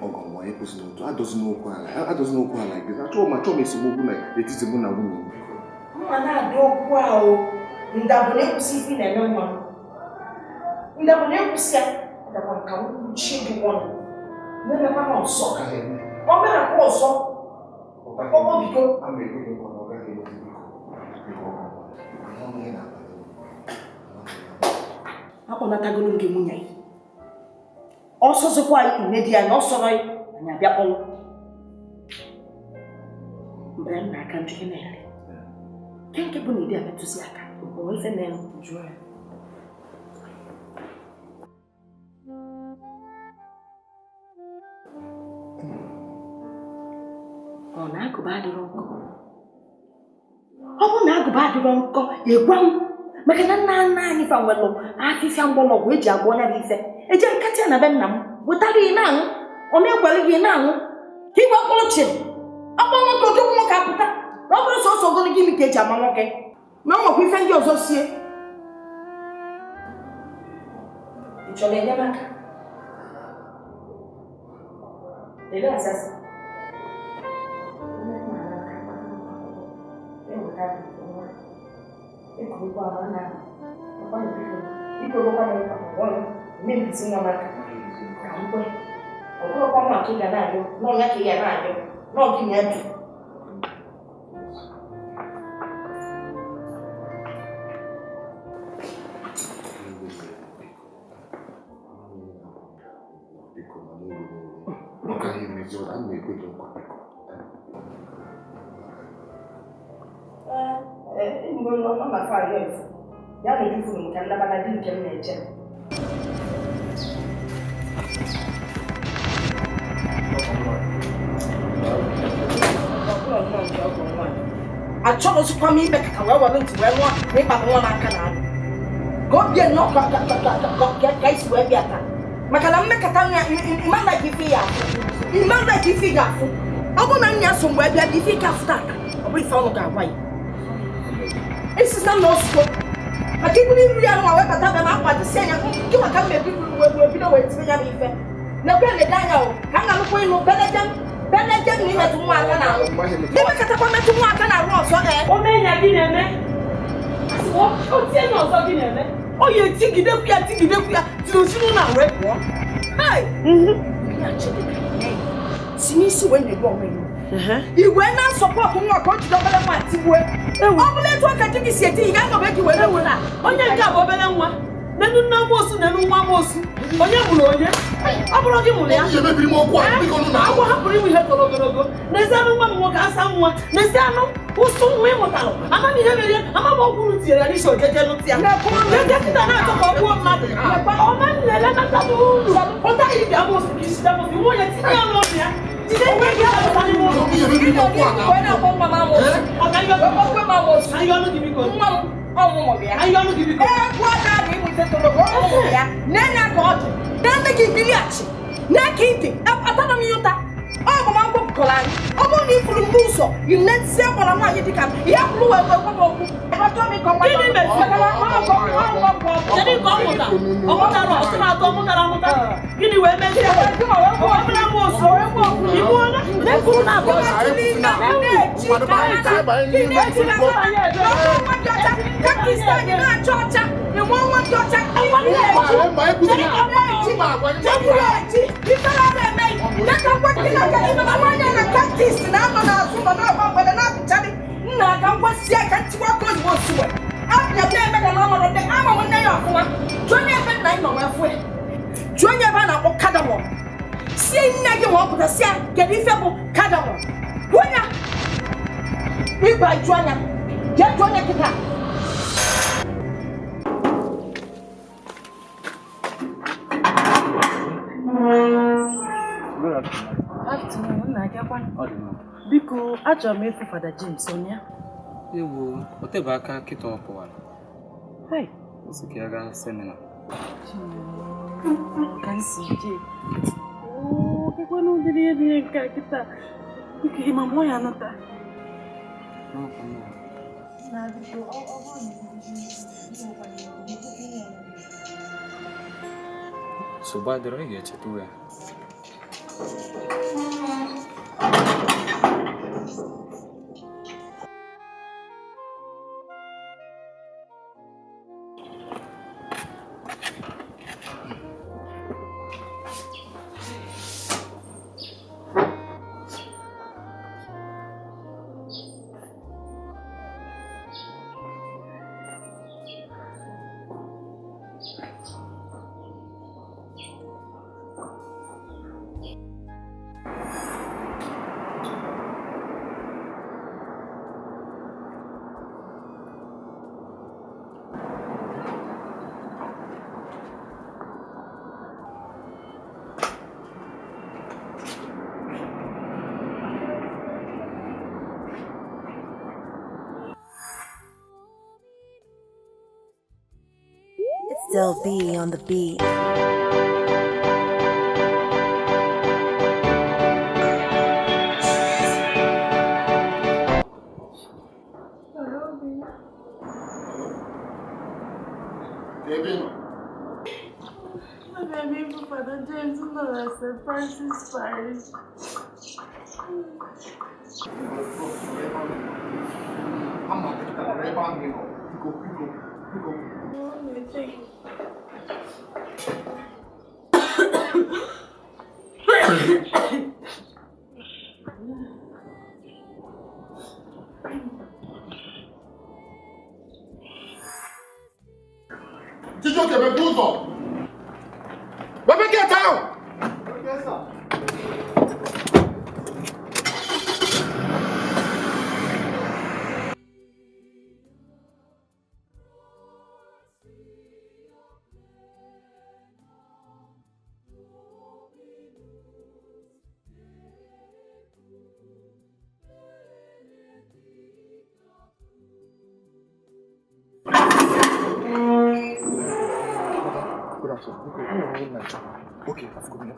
Ọgọ nwa ekwesịrị otu adọzina okwu ala gị achọọ m esemokwu n'etiti mụ na nwunye m. Mma na-adị okwu ahụ ndabụ na-ekwusi ife na-eme nwa m ndabụ na-ekwusi ya ndabụ ka m kwuchie gị ọnụ na-emekwa na ọzọ ọ merakwa ọzọ ọkpọbigo. Akpọnatagoro m gị nwunye gị Ọsọzikwa anyị nne di anyị ọsọrọ anyị anyị abịa kpọrọ. Mgbe m na-aka njike na-ere. Nke nke bụ na ịdị ametụzi aka. O ife mere jụọ ya. Ọ na agụba adịrọ nkọ. Ọ bụrụ na agụba adịrọ nkọ, ịgwa m maka na nna nna anyị fa nwelụ afịfịa mgbọrọgwụ eji agwọ ya bụ ife. Eje nkatị ya na be nna m wetara gị na-aṅụ, ọ na-egwere gị na-aṅụ ka igwe mkpụrụ chịrị. Ọkpọ nwoke odogwu nwoke apụta na ọ bụrụ sọsọ ogologo imi ka eji ama nwoke na ọ nwekwa ife ndị ọzọ sie. Ị chọrọ enyemaka? Ele asasị. Achọrọzikwa m ime ka wee were ntị wee nụọ na ịkpata nwa n'aka na anụ ka o bie nnọọ ka isi wee bịa taa maka na mmekọta nwa ịmana ka ife ya afụ ịmana ka ife ga-afụ ọ bụrụ na nnya so mgbe bịa ife ike afụ tata ọ bụ ife ọnụ ga-agwa ya esisa na ọsụko maka iburu iru ya nwa wee bata bịa ma akwadisi anya nke maka mmebi wee bido wee tinye ya n'ife na-ekwe na-ede anya o ka m ga-alụkwa ịnụ belejem belejem na imetụ nwa aka n'ahụ imekọtakwa metụ nwa aka n'ahụ ọzọ ee Omenya gị na-eme o tie na ọzọ gị na-eme o ya etigidekwu ya tigidekwu ya tiri osinu na wee pụọ. Si n'isi wee na-ebu onwe ya igwe na-asọpọtụ nwa ka o jide obere nwa tigbue ọ bụla etu aka di gị si eti ị ga-anọbe gị wee mewe Onye nke a bụ obere nwa nenu nne amosu nenu nwa amosu onye mụrụ onye ọ bụrụ gị mụrụ ya agwọ hapụrụ ịmụ ihe toro ogologo n'ezi anụ nwa m nwoke asa nwa n'ezi anụ ụsụ nwa ị mụtara ama m ihe mere ama m ọgwụ unu tinyere ya n'isi ojeje nụtụ ya n'ezie kịta na-achọ ka ọ gbuo mmadụ ọma nlele nata m uru pụta ibi amosu ka isi amosu nwa onye tinye ya n'ọnụ ya jide ihe gị apụta n'ime ụlọ nwa m ọmụmụ ya egwu ada na ịmụ ife toro gị ọmụmụ ya na-enye aka ọdụ na-eme gị biliachi na-eke ike atara m ya ụta ọ agbamakwụkwọ bukọrọ anyị ọ bụrụ na ị furu mgbe ụzọ ị na-etizie gbara nwaanyị dịka m ihe kwuru wee gwa m okwu Gịnị mere? Kedu ka ọ mụtara? Ọ mụtara ọsụ na-atọ mụtara amụta. Gịnị wee mezie? Ọ bụla m osu. Igbu onye na-ekwuru na abụọ. Jụọ onye ebe a na-akpọ kadamọm sie nne gị ma ọ pụta sie kedu ife bụ kadamọm gụọ ya ịgba jụọ anya jee jụọ onye kịta. Biko, achọrọ m ịfụ Fada James onye. Ewo, o tebe aka kịta ọ pụwara. Hai. O si ka ya gaa semina. Ka m si jee. Oo, kekwanụ ụdịrị ihe dị ihe nke a kịta. Biko, ị ma mgbe ọ ya anata? Nsogbu adịrọ, ị ga-echeta ya. Del B on the beat. Father James nọ na St. Francis Parish. Chijioke, mepee ụzọ! Mepee gate ahụ! Okay, I've got it.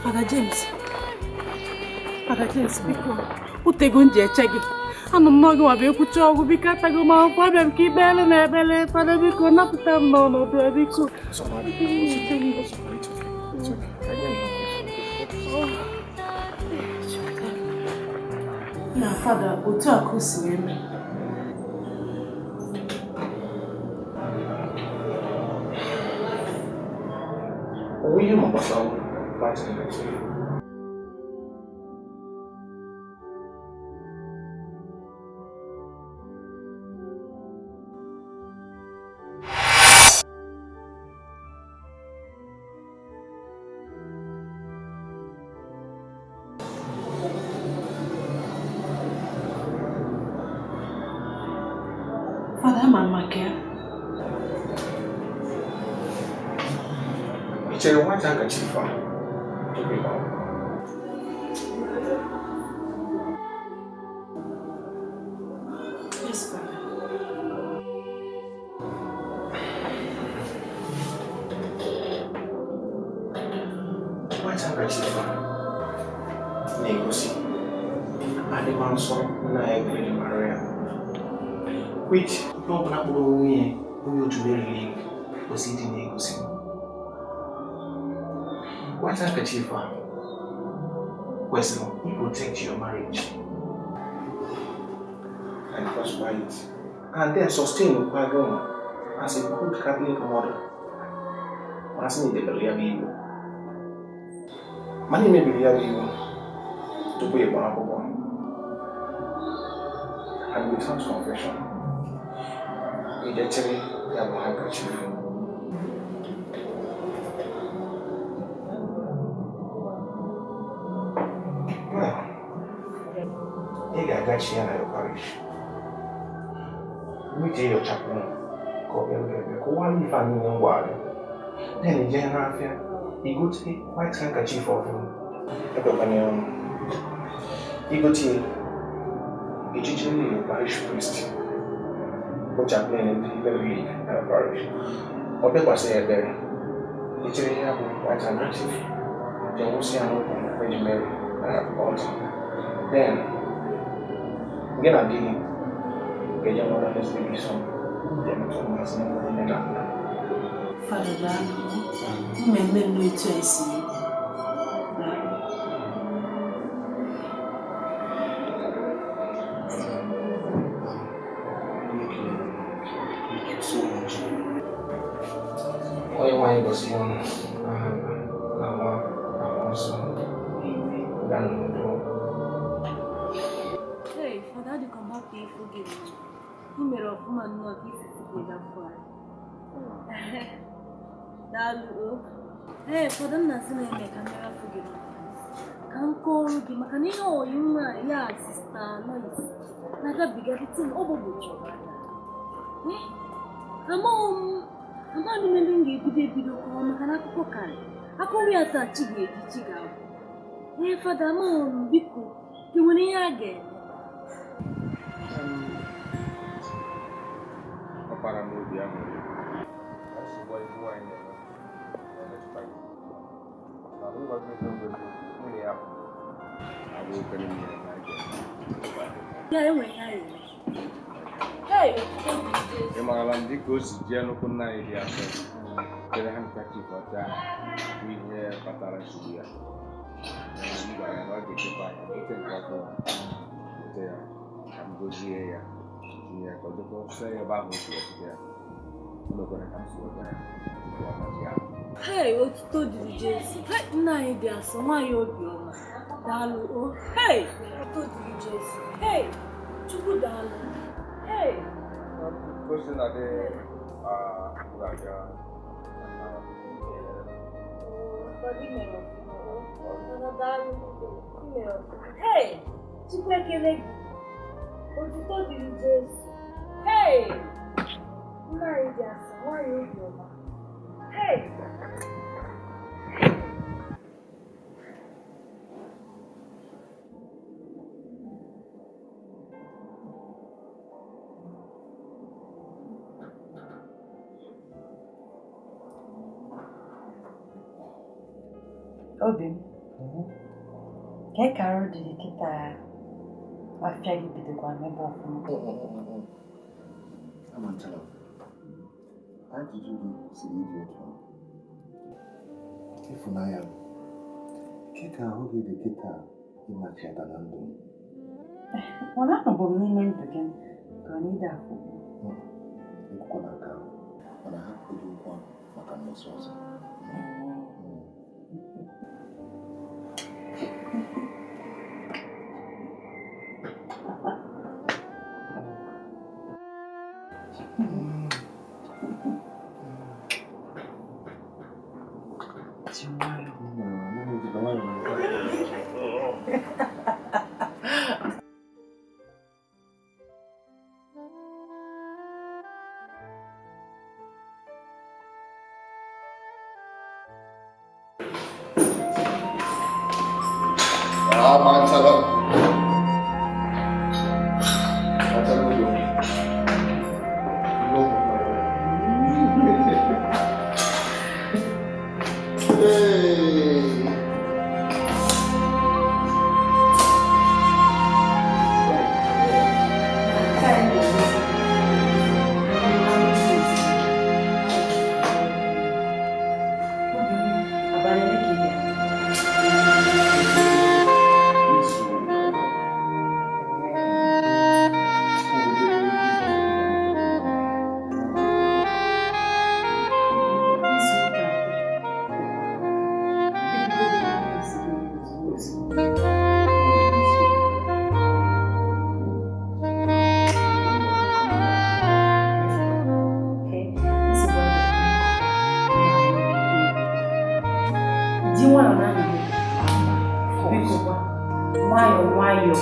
Father James, Father James, biko, utego nji eche gị. Anụ m n'oge nwa bụ ekwuchi ọgwụ, biko atago m akwụkwọ, abịa m ka ikpeele na ekpele. Father, biko, napụta m n'ọnọdụ a, biko. Na Father, otu a ka o si wee mee. Onwe ihe ma gbasara white handkerchief. Father, ama m maka ya. Ị chere white handkerchief a? Talking about. Yes, Father. White handkerchief a na-egosi adịma nsọ nna ya Virgin Maria, which onye ọbụla kpọrọ onwe ya onye otu Mary League kwesịrị ịdị na-egosi. White handkerchief a kwesịrị protect your marriage and prosper it, and then sustain Ukwagonwa as a good Catholic mother. Ma sị na idebere ya bụ iwu. Mana imebiri ya bụ iwu tupu ị gbaa akwụkwọ. And without confession, ị dechere ya bụ handkerchief. Well, ị ga-agachi ya na your parish. Meet your chaplain ka ọ bịa bịa kọwara ife a niile m gwara gị. Then ị jee n'afịa, i gote white handkerchief ọhụrụ. Ekwekwana ya ọnụ. I gote ya, ejijere your parish priest bụ chaplain ndị Latrik na parish. Ọ bịakwasị ya ebere. I chere ya bụ white handkerchief, jee wụsị ya n'ụkwụ Virgin Mary na altar. Then, gị na di gị ga-eje nweta first baby son, jee metụ ụmụazị na nne na nna. Fada, daalụ. Mmemme nnọọ etu a esi ekwu. Daalụ. Thank you so much. Onye nwaanyị gọzie unu n'aha Nna na Nwa na Mmụọ Nsọ. Gaa n'udo. Hey, Fada, adịkwa m happy ịfụ gị nnọọ. I mere ọfụma nnọọ ka isi si gị gafụ anyị. Daalụ o. Ee, Fada, m na-asị na-eme ka mmiri afụ gị n'ọfịs. Ka m kọọrọ gị maka na ihe oyi nwa ya Sista Lois na-agabiga dịtụ m ọ gbagwojuru anya. Ee, amaghị m ebe m ga-ebido ebido kọọ maka na akụkọ karị. Akụrụ ya taa chi ga-eji chi ga-abụ. Ee, Fada, amaghị m, biko, e nwere ihe a ga-eme? Ọkpara m obi aṅụrị na nsogbu ezi nwaanyị na-enwe na-emetụta gị. Mana ịgwa gị eziokwu eziokwu, nwunye ya bụ agwa okere mmiri na ike. Ya enwe ihe a ga-eme. Hey, Ị maara m dịka o si jee nnukwu nna anyị dị afọ chere handkerchief ọcha bụ ihe kpatara nsogbu ya. M gwara ya na ọ ga-echekwa ya gote nke ọhụrụ, gote ya ka m gozie ya, tinye ya ka ọ jekwa sọ ya ebe ahụ o si wepụta ya. O mekwara ka m si weta ya tupu ọ machi ya. Hey, otuto dịrị Jesu. Hey, nna anyị dị asọ, nwaanyị obiọma. Daalụ o. Hey, otuto dịrị Jesu. Hey, Chukwu daalụ. Hey. Ka o si na dị, m ga-abịa. Fada, i mere ọfụma o. Fada, daalụ. I mere ọfụma. Hey, Chukwu ekele gị. Otuto dịrị Jesu. Hey, nna anyị dị asọ, nwaanyị obiọma. Hey. Obi m, ka ka arụ dị gị kịta afịa gị bidokwa mebe ọfụma? Amantala, ajụjụ gị siri ịdị otu ahụ. Ịfụnanya m, ke ka ahụ gị dị kịta ịnachiata na ndụ m? Mana anọbụ m n'ime ndụ gị ka ọ na-ide afọ. Ekwukwana nke ahụ, mana hapụgodu okwu ahụ maka mbọsị ọzọ. Ji nwayọọ. Amantala. Amantala udo. Love of my life. Hey. Abalị ole ka ị bịara? Izu Nwayọọ nwayọọ.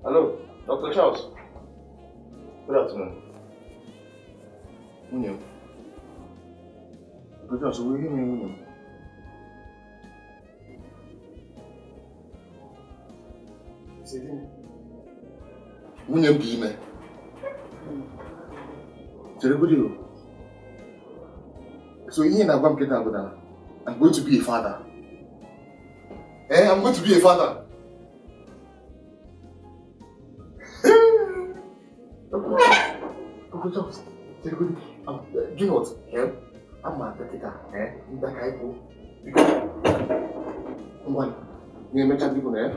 Hello, Dr. Charles. Good afternoon. Nwunye m. Dr. Charles, will you hear me, nwunye m? Nwunye m dị ime. Chere good o. So ihe na-agwa m kịta bụ na I'm going to be a father. Eh, I'm going to be a father. Dr. Charles, do you know what? I'm a dọkịta, ndaka ịpụ. Biko, ngwa, na-emecha biko na ya.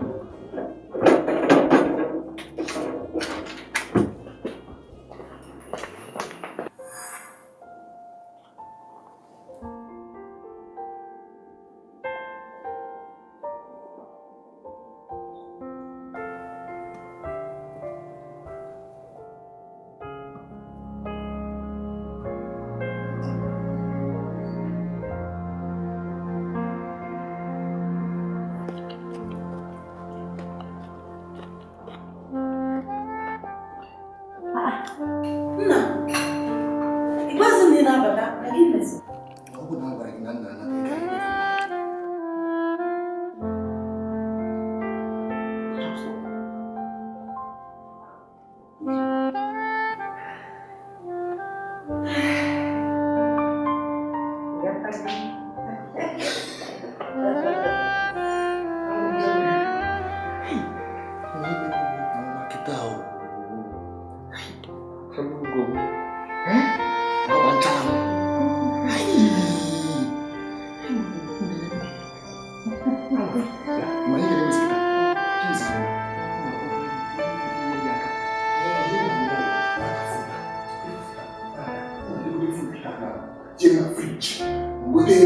Gote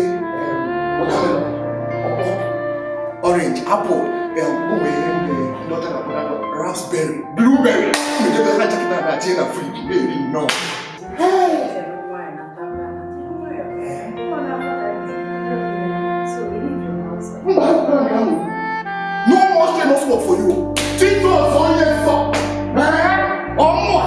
watermelon, ọkpọ, orange, apple, ụmụ ihe ndị ọcha na-akpọ raspberry, blueberry. Mmedebe ha nchakịta na tinye na friji na-eri nnọọ. No more strenuous work for you. Jesus onye nsọ. Ọmụ a.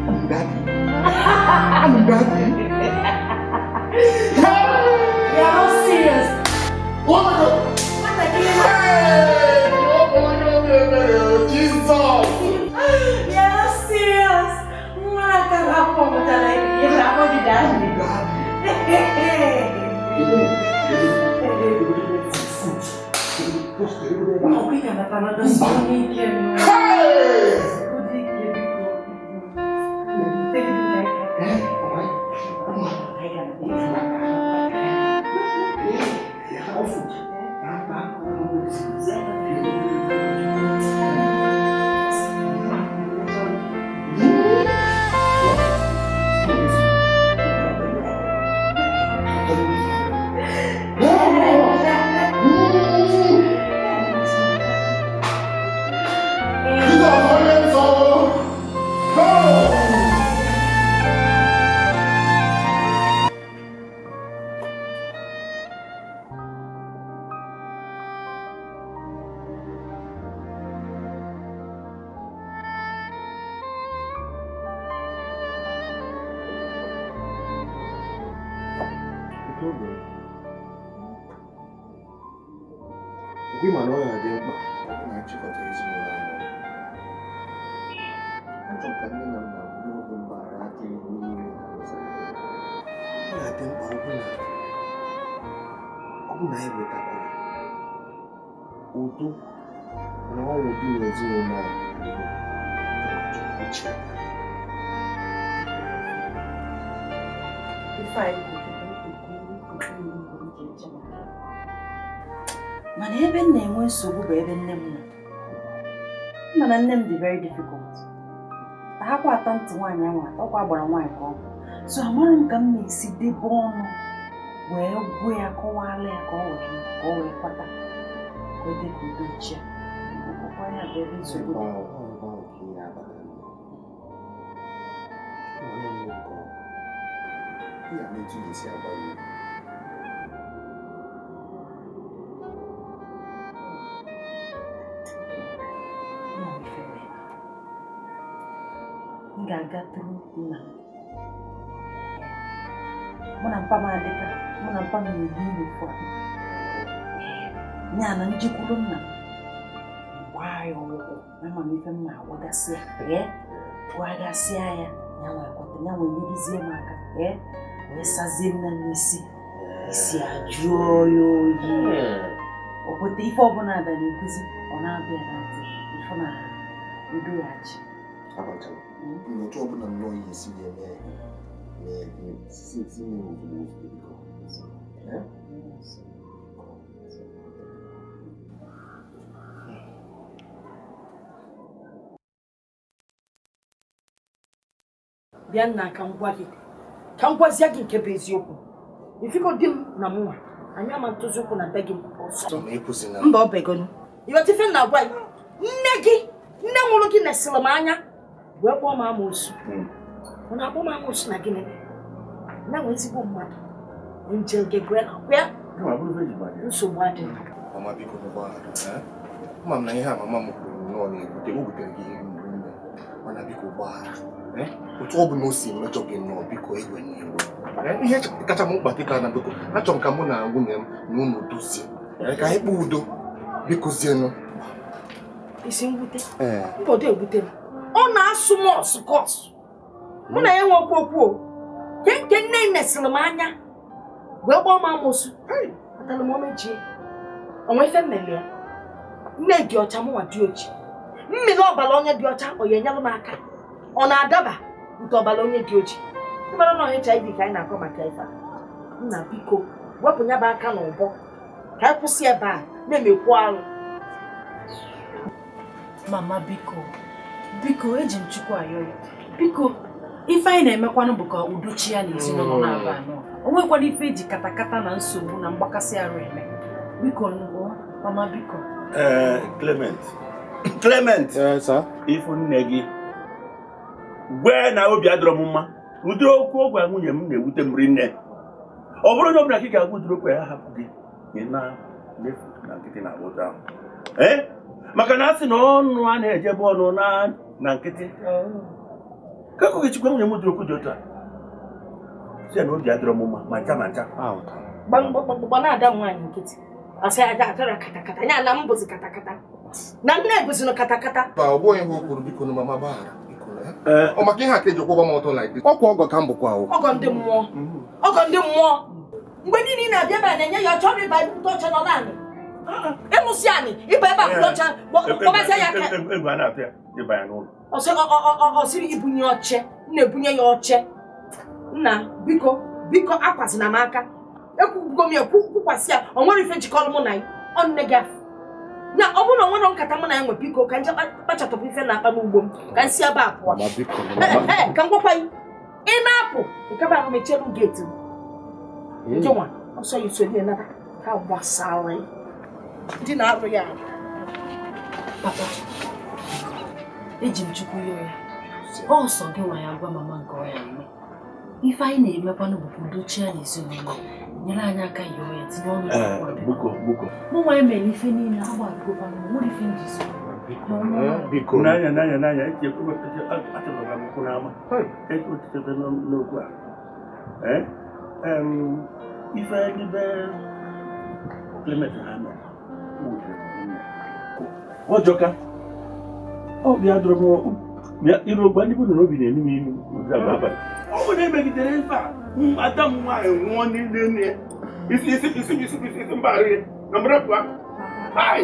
I'm daddy. I'm daddy. You're not serious. Oh my God. Hey! Oh, Jesus! You're not serious. Mana ebe m na-enwe nsogbu bụ ebe nne m nọ. Mana nne m dị very difficult. Ahakwa ata ntị nwaanyị ahụ atọ ọkwa gbara nwaanyị ka ọ bụ. So amara m ka m na-esi debe ọnụ wee gbuo ya kọwala ya ka ọ wee kwata ka ọ dị ka udo chia. Ọkwa ya bụ ebe nsogbu dị. M ga-aga tụrụ nna m. Mụ na mpa m adịka, mụ na mpa m na-ebi n'ofu a. Ya na njekwuru nna m, gbaa ya ọgwụgwọ, ama m ife m na-agwagasị ya, gwagasịa ya, ya nwe kwata, ya nwe nyerezie m aka, wee sazie nna m isi, isi ajụọ ya oyi. O kweta ife ọbụla ada na-ekuzi, ọ na-abịa na ntị, ife na udo ya achị. Otu ọbụla nnọọ ihe esi ga-eme si mee ozugbo ozugbo biko. Bịa nna ka m gwa gị, ka m gwazie gị nke bụ eziokwu. Ifiko di m na mụnwa, anyị ama ntụzi ụkwụ na be gị ọsọ. Mba ọ begonu. Ịghọta ife m na-agwa gị, nne gị, nne nwụrụ gị nesịrị m anya wee kpọọ m amoosu. Ọ na-akpọ m amoosu na gịnị? Na nwe ezigbo mmadụ. Nje gị gwe ya. Nsogbu adịghị. Mama biko gbaghara. Ama m na ihe a mama m kwuru nnọọ na-ebute o butere gị ihe mgbu nne. Mana biko gbaghara. Otu ọ bụla o si mejọ gị nnọọ biko ewe n'iwe. Ihe kacha m mkpa dịka na biko achọrọ m ka mụ na nwunye m na unu dozie. Ka anyị kpee udo biko zienụ. Isi mwute? Mba ọ dị ewute m. Ọ na-asụ m ọsụ kọsụ. Mụ na ya nwekwu okwu o. Nke nne nesịrị m anya wee gbọọ m amoosu. Atara m omejie. Onwe ife mmeli ya. Nne dị ọcha mụnwa dị oji. Mmiri ọbara onye dị ọcha ọ ya enyelụ m aka. Ọ na-adaba nke ọbara onye dị oji. Ndị mara na HIV ka anyị na-akọ maka ife a. Nna biko Wepụ ya bụ aka n'ụbọ ka anyị kwụsị ebe a na-emekwu arụ. Mama biko, biko eji m Chukwu ayọ ya. Biko, ife anyị na-emekwanụ bụ ka udo chi ya na ezinụlọ na-aba anọ. O nwekwana ife eji katakata na nsogbu na mgbakasị arụ eme. Biko nụ, mama biko. Clement. Clement. Ifu nne gị. Gwe na obi adọrọ m mma. Ụdịrị okwu ọ gwara nwunye m na-ewute m rinne. Ọ bụrụ na ọ bụla ka ị ga-agwa ụdịrị okwu ya hapụ gị, ị na-efu na nkịtị na agbụta ahụ. Maka na a sị na ọnụ a na-ejebe ọnụ na nkịtị. Ka akụkọ chikwa nwunye m ụdịrị okwu dị otu a. Sị ya na obi adọrọ m mma ma ncha ma ncha. Gbamgbamgbam na-ada nwaanyị nkịtị. Asị ada atara katakata, ya na m bụzi katakata. Na nne bụzinụ katakata. Ọ bụghị ihe o kwuru biko na mama gbaghara. Ọ maka ihe a ka eji kwụgwọ m ọtọ like this. Ọkwa ọgọ ka m bụkwa o. Ọgọ ndị mmụọ. Ọgọ ndị mmụọ. Mgbe niile ị na-abịa ebe a na-enye ya ọchọ ịba ibute ọcha nọ naanị. Ịnụsị anị, ịba ebe a bụrụ ọcha, kpọbazie ya aka. Egwu a na-atụ ya ịba ya n'ụlọ. Ọ sịrị ibunye oche, m na-ebunye ya oche. Nna, biko, biko akwazina m aka. Ekwugo m ya kwukwasị ya, o nwere ife jikọrọ mụ na ya, ọ nne gị afọ. Na ọ bụrụ na o nwere nkata mụ na ya nwe biko ka nje kpachatọpụ ife na-akpa n'ugbo m ka m si ebe a pụọ. Ka m gwakwa gị, ị na-apụ nke bụ ahụ mechie m geeti m. Nke nwa ọsọ ya usoro nata ka gbasara ya. Ndị na-arụ ya arụ. Papa, eji m Chukwu yọọ ya. Ọsọ gị nwa ya gwa mama nke ọ ya eme. Ife anyị na-emekwanụ bụ ka udo chia n'ezinụlọ. Nyere anyị aka yọọ ya tinye ọnụ buko buko. Mụ nwa emere ife niile agbagokwanụ m nwere ife nji so. Biko. N'anya n'anya n'anya achọrọ m okwu n'ama. Echekwa n'okwu a. Ife ndị be Clement ha mere. Ọjọka. Ọ bịa dọrọ m iru gwa ndị bụ na obi na-enu m inu ụdị agba abalị. Ọ bụ na emegidere ife a ada m nwaanyị nwụọ n'elu ya. Isi isi isi isi isi mba arị na mbrapụ a. Ai!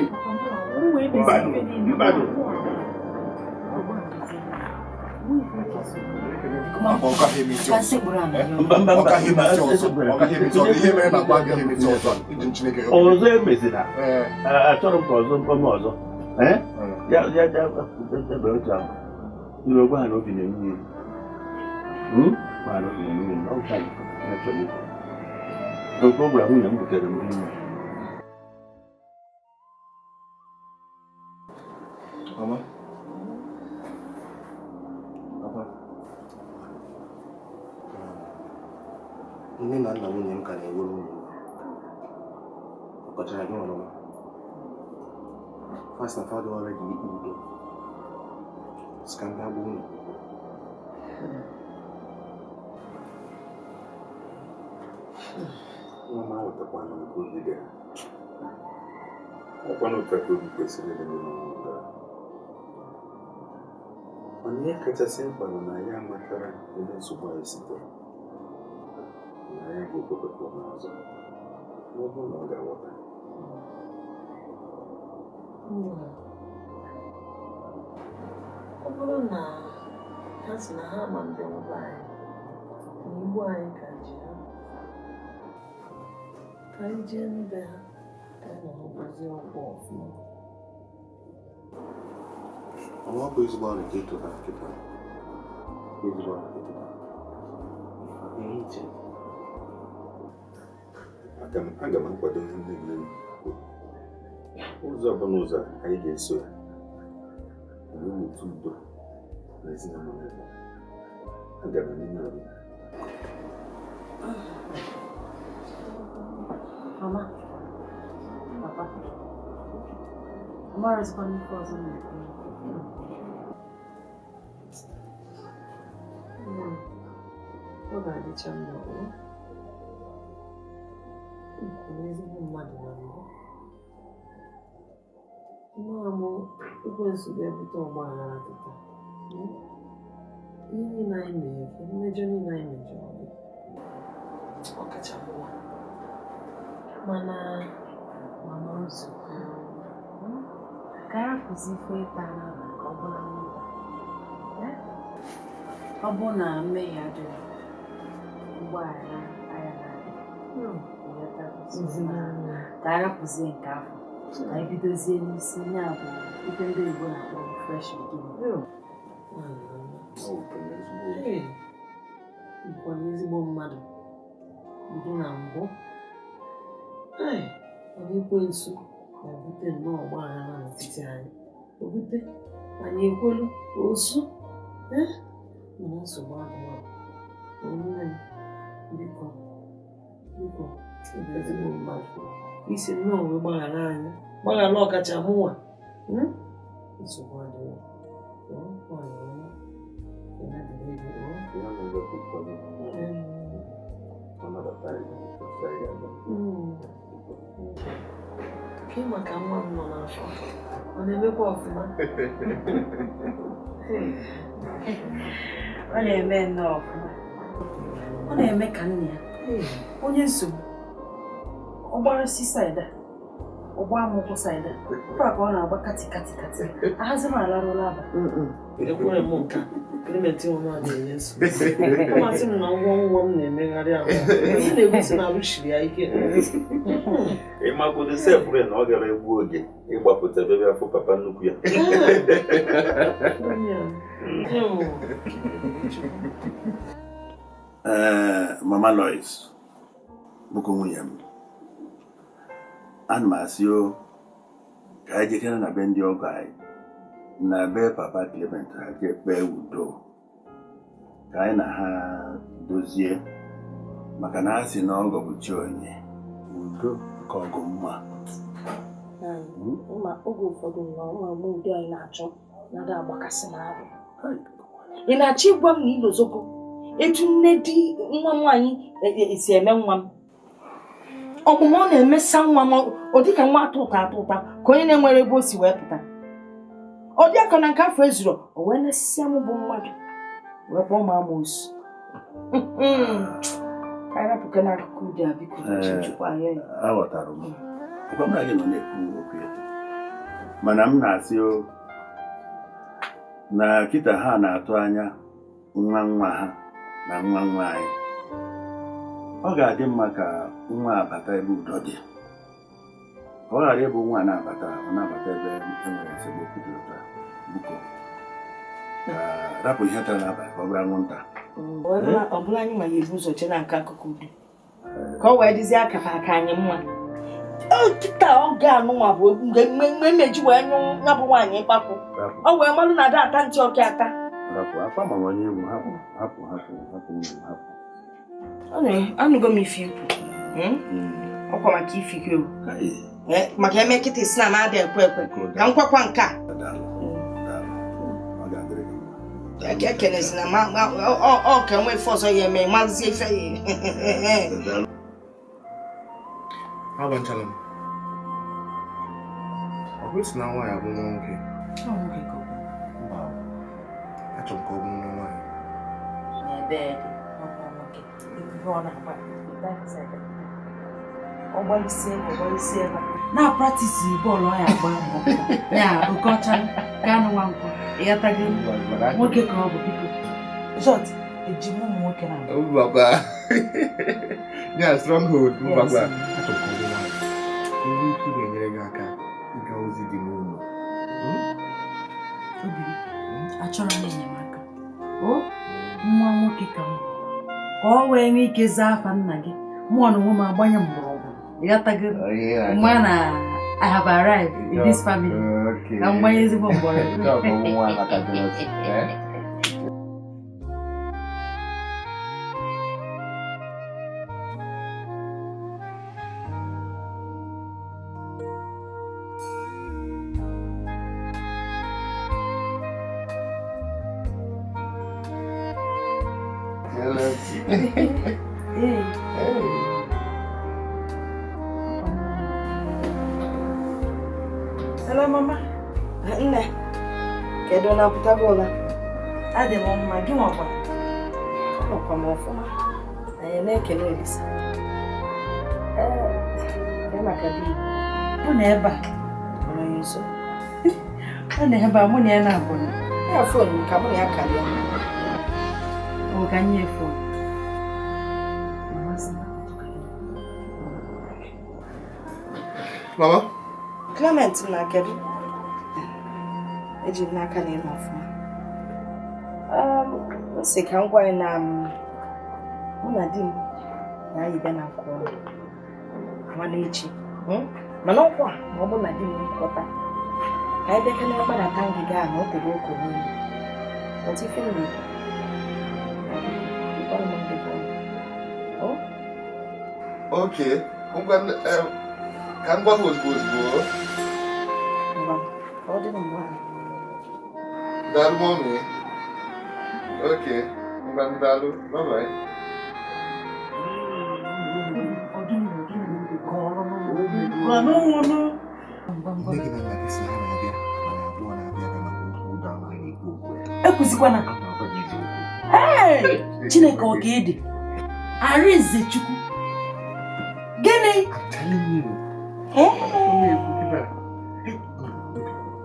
Mbadụ mbadụ. Ọzọ emezina. Achọrọ m ka ọzọ mkpọm ọzọ. Ya ya ya ebe otu ahụ. Iru gwa ha na obi na-enu ya. Ma na obi na-enu ya na ọ ka na-achọrọ ikwu. Okwu ọ gwara nwunye m butere m ime. Mama. Papa. Nne na nna nwunye m ka na-ewere ụmụ. Ọkọchara gị nwa mama. Fast and father already ikpe udo. Skanda bụ unu. Nwa m aghọtakwana nke obi dị ha. Ọkwana otu aka obi kwesịrị ịdị n'ụlọ a. Mana ihe kachasị mkpa bụ na ya matara ebe nsogbu anyị sitere. Na ya ga-ekwekwa onwe ọzọ. Ma ọ bụrụ na ọ ga-aghọta. Ọ bụrụ na ha sị na ha ama ndị ngwa anyị na igbu anyị ka ji ha ka anyị jee n'be ha ka anyị na-agbazi ọgwụ ọfụma. Ọ bụ ezigbo ọrụ ka ịtụta nkịta. Ezigbo ọrụ ka ịtụta. Aga m akwado ihe niile kwuru. Ụzọ ọbụla ụzọ anyị ga-eso ya wee weta udo na ezinụlọ ebe aga m enye ya. Mama, papa, amarazikwana ife ọzọ m na-ekwu. Ọ ga-adịcha mma ọ bụ ezigbo mmadụ na mbụ. Nwa m ekwensu ga-ebute ọgba aghara kịta. Ihe niile anyị mere, mmejọ niile anyị mejọrọ gị, ọkacha mma. Mana mama nzukọ ka a rapụzi ife ịta n'abalị ka ọ bụla nwata. Ọ bụ na mmehie adịghị, mgbaghara anya na-adị. Ka a rapụzie nke afọ ka anyị bidozie n'isi ya bụ ife ndị Igbo na-akpọ fresh beginning. Bụkwa ezigbo mmadụ bido na mbụ mana ekwensu na-ebute nnọọ ọgba aghara n'etiti anyị obute anyị ekwelu osu mana nsogbu adịghị nne m biko biko ịbụ ezigbo mmadụ isi nnọọ wee gbaghara anyị gbaghara ọkacha mụnwa nsogbu adịghị nwaanyị ọma Ke maka nwa m nọ n'afọ ọ na-emekwa ọfụma ọ na-eme nnọọ ọfụma ọ na-eme ka nne ya onye nsogbu ọ gbara si saịda ọ gbaa m ụkwụ saịda ụkwụ a ka ọ na-agba kati kati kati ahazi m alarụla abalị ekwere m nka Clement nwa na-enye nsogbu amasị m na ngwa ngwa m na-emegharị ahụ ezi na-egosi na arụchiri ya ike ịmagodo sefure na ọ gara egbu oge ịgbapụta bịa afọ papa nnukwu ya Ee, Mama Lois bụkwa nwunye m ana m asị o ka anyị jekere na be ndị ọgọ anyị na be papa Clement ha jee kpee udo ka anyị na ha dozie maka na ha si na ọgọ bụ chi onye udo ka ọgụ mma. Ma oge ụfọdụ nwa udo anyị na-achọ na-ada agbakasị m arụ. Ị na-achọ ịgwa m na ilozoko etu nne di nwa m nwaanyị si eme nwa m ọmụmụ ọ na-emesa nwa m ọ dịka nwa atọ ụta atọ ụta ka onye na-enwere ebe o si wee pụta ọ dị aka na nke afọ ezuru o wee nesịa m bụ mmadụ wee kpọọ m amoosu. Ka anyị rapụke n'akụkụ udo a biko Chukwu arịọ ya. Aghọtara m ọkwa m na gị nọ na-ekwu okwu ya mana m na-asị o na kịta ha na-atụ anya nwa nwa ha na nwa nwa anyị ọ ga-adị mma ka nwa abata ebe udo dị ka ọ ghara ịbụ nwa na-abata ọ na-abata ebe e nwere esemokwu dị otu a biko ka rapụ ihe tara n'abalị ka ọ bụrụ anwụnta ọ bụla anyị ma ya ebu ụzọ jee na nke akụkụ udo ka ọ wee dịzie akafa aka anyị mma kịta ọ ga-anụnwa bụ mgbe mmeji wee nyụ ya bụ nwaanyị ịkpapụ ọ wee malụ na ada ata ntị ọka ata rapụ afọ ma onye egwu hapụ hapụ hapụ hapụ hapụ anụgo m ife ikwu ọkwa maka ife ike o maka eme kịta isi na m ada ekwe ekwe ka m kwakwa nke a ekenezi na ọ ka nwe ife ọzọ ya eme mazie ife ya Abanchala m ọ bụ isi na nwaanyị abụ nwa nwoke mba achọrọ m ka ọ bụ nwa nwaanyị na practice bọọlụ ọ ya agba ya oke ọcha ka anụ nwa nkwọ ịghọtago nwoke ka ọ bụ biko shot eji m ụmụ nwoke na mbakwa ya stronghold mbakwa achọrọ ka ọ bụ nwaanyị nwere ike ga-enyere gị aka ịga ozi dị n'ụlọ obi achọrọ m enyemaka o nwa nwoke ka m ka ọ wee nwee ike zaa afa nna gị mụọ na onwe m agbanye mgbọrọgwụ ịghọtago mgbe na I have arrived in this family ka m gbanye ezigbo mgbọrọgwụ. Hey. Hey. Hello, Mama. Nne, kedu na apụtago ụla? Adị m mma, gị nwakwa? Anọkwa m ọfụma. Anyị na-ekele Olisa. Ee, ya maka di. Ọ nọ ebe a. Ọ nọ ya nso. Ọ nọ ebe a, mụ na ya na-abụ. Ya fon m ka mụ na ya karịa. Ọ ka nye fon. Mama? Clement na kedu? Eji m n'aka na ịnọ ọfụma. M sị ka m gwa gị na mụ na di m na-ayị bịa na nke ọrụ nwanne echi. Mana ọkwa ma ọ bụ na di m kwọta ka anyị bịa na gbadata ngịga a na ọ toro ụkọ n'ime. Otu ife m na-ekwu. Okay, ka m gwa ha ozugbo ozugbo. Ọ dị mgbe ahụ. Daalụ mọmị. Okay, ngwa daalụ. Bye bye. Nne gị na nna gị si ha na-abịa mana abụọ na-abịa abịa maka okwu ụda ahụ anyị na-ekwu okwu ya. Ekwuzikwana. Hey! Chineke ọ ga-ede. Arinze Chukwu. Gịnị? I'm telling you. Hey!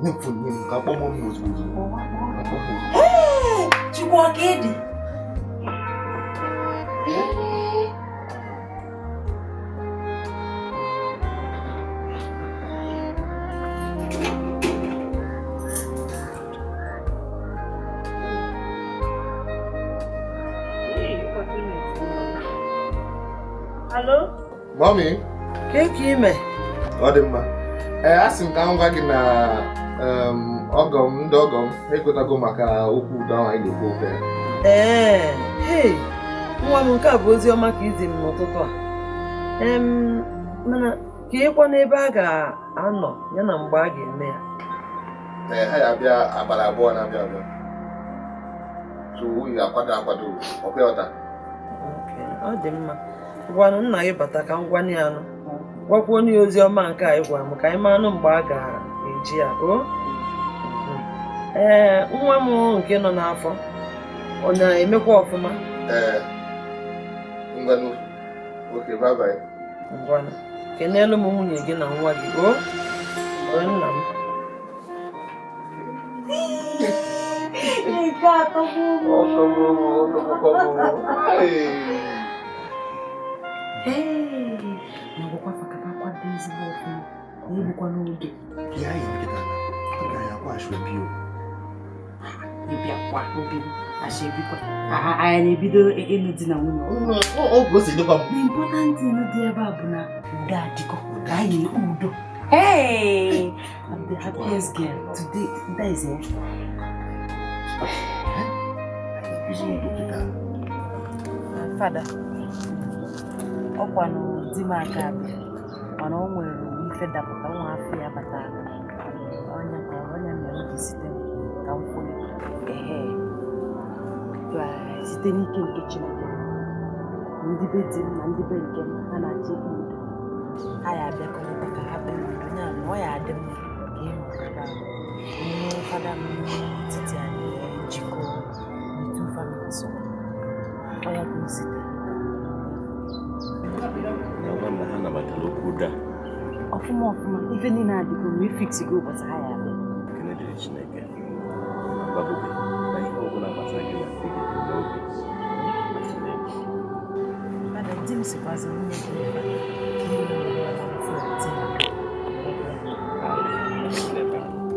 Nye m phone, nye m ka akpọ m ozugbo ozugbo. Hey! Chukwu ọ ga-ede. Hello? Mommy? Keke ime? Ọ dị mma. Ee, asị m ka m gwa gị na ọgọ m ndị ọgọ m ekwetago maka okwu udo ahụ anyị na-ekwu okwu ya. Ee, hei, nwa m nke a bụ ozi ọma ka izi m n'ụtụtụ a. Mana ka ịkwa n'ebe a ga-anọ ya na mgbe a ga-eme ya. Ee, ha ya-abịa abalị abụọ na-abịa abịa. So, oyi akwado akwado, ọkwa ya ọta. Ọ dị mma. Gwanụ nna gị bata ka m gwanụ ya anụ. Gwakwuo onye ozi ọma nke a ị gwara m ka anyị manụ mgbe a ga-eji ya. O? Ee, nwa m nke nọ n'afọ ọ na-emekwa ọfụma? Ee, ngwanụ. Okay, bye bye. Ngwanụ. Kenelu m nwunye gị na nwa gị. O? O nna m. Nke atọ bụ Hey, na gwakwa fakata kwado ezigbo ọfụma na egbukwa n'oge. Ya yi nkịta na ọ gaghị akwa ashobi o. Ịbịakwa obi ashobi kwa. Anyị na-ebido ịlụ di na nwunye. Ọ bụ o si dịkwa m. The important thing dị ebe a bụ na udo adịgo. Anyị udo. Hey, I'm the happiest girl today. That is it. Father, ọkwanụ di m aka abịa mana o nwere ife dapụta nwa afọ ya batara ọnya ka ọnya mere o ji site m ka m kwụ ehe site n'ike nke Chineke ndị be di m na ndị be nke m ha na-achọ ikpe udo ha ya abịakọrịta ka ha kpee udo ya na ọ ya adị mma ka ị nọrọ ebe ahụ nwee fada m n'etiti anyị wee jikọọ the two families ọ ya bụ site na nwanna ha nabatara okwu ụda ọfụma ọfụma ife niile adịgo mgbe ifiksigo ụbọchị ha ya abịa. Ekele dịrị Chineke gbagobe na ihe ọbụla gbasara gị na di gị dị n'obi na Chineke. Mana di m sikwazi nwunye gị ka ị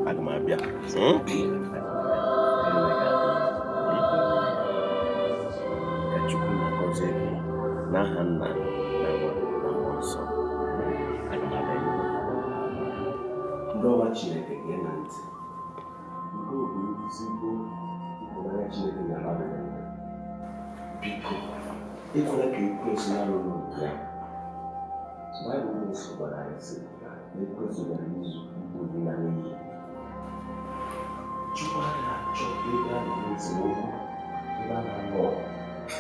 Aga m abịa. Ka Chukwu na-agọzie gị n'aha nna na nwa na mmụọ nsọ. Aga m abịa ịhụ. Ndị ọma Chineke gee na ntị. Nke ọ bụ ezigbo ịhụnanya Chineke nyere mmadụ niile. Biko, ekwela ka ekwensu na-arụ n'obi ya. Baịbụl nsọ gwara anyị sị na ekwensu bịara izu igbu gị na n'iyi. Chukwu adịghị achọ ebe a na-enwe esemokwu, ebe a na-alụ ọgụ,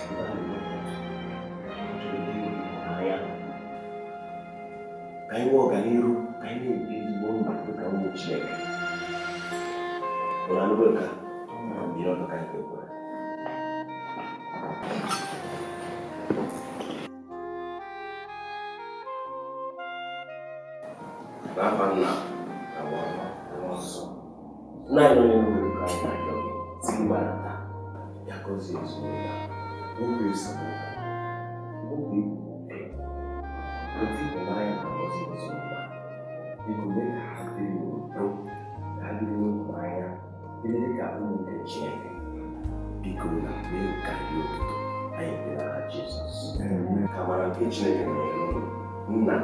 ebe a na-enwe mkpọtụ. Ọ chọrọ ebe enwe ịhụnanya. Ka anyị nwee ọganihu, ka anyị na-ebi ezigbo ndụ dịka ụmụ Chineke. Ụlọ anụgo nke a, mmiri ọdụ ka anyị kwekwere. N'afa nna na nwa na mmụọ nsọ. Nna anyị nọ n'eluigwe ka anyị na-arịọ gị, si gị gbadata, bịa gọzie ezinụlọ a, wepụ esemokwu, wepụ egwu, weta ịhụnanya na ngọzi ezinụlọ a. Biko na mee ka dị otuto anyị dị n'aha Jizọs. Ka amara nke Chineke nọnyere unu, Nna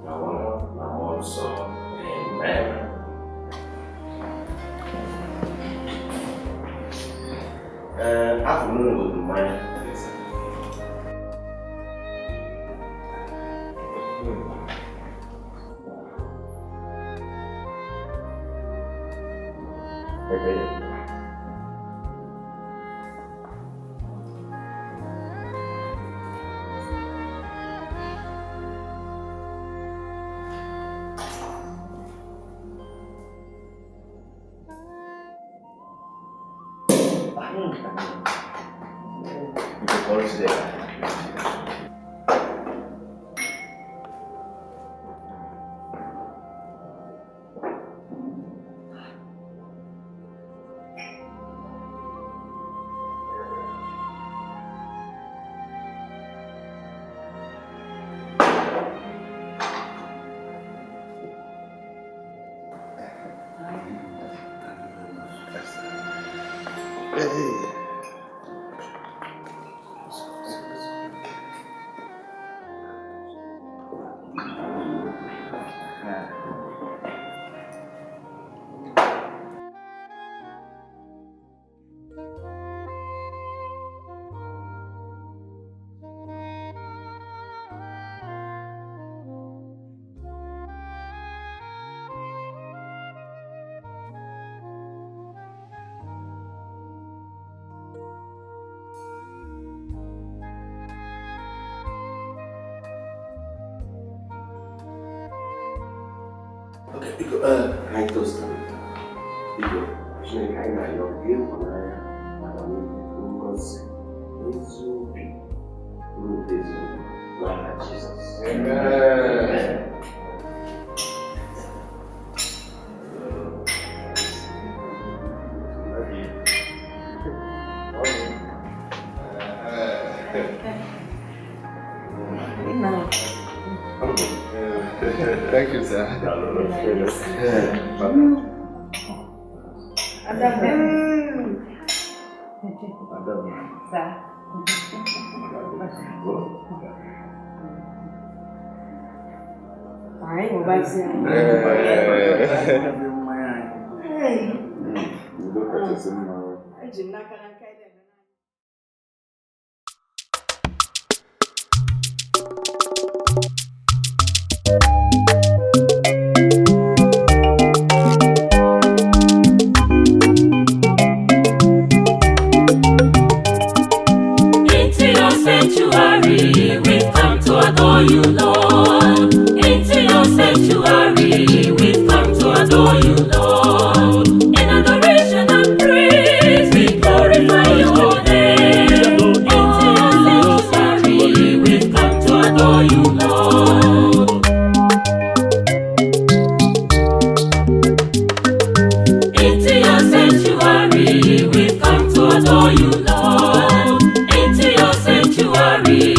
na Nwa na Mmụọ Nsọ. Amen. Ee, afọ m unu gotere mmanya. Okay. Anyị tostara biko Chineke anyị na-arịọ gị ịhụnanya amamihe ngọzi ezi obi rute ezinụlọ n'aha Jizọs. Amen. Thank you, sir. Into your sanctuary, we've come to adore you, Lord. Into your sanctuary, we've come to adore you, Lord. In adoration and praise, we glorify your name. Into your sanctuary, we've come to adore you, Lord. Into your sanctuary, we've come to adore you, Lord. Into your sanctuary,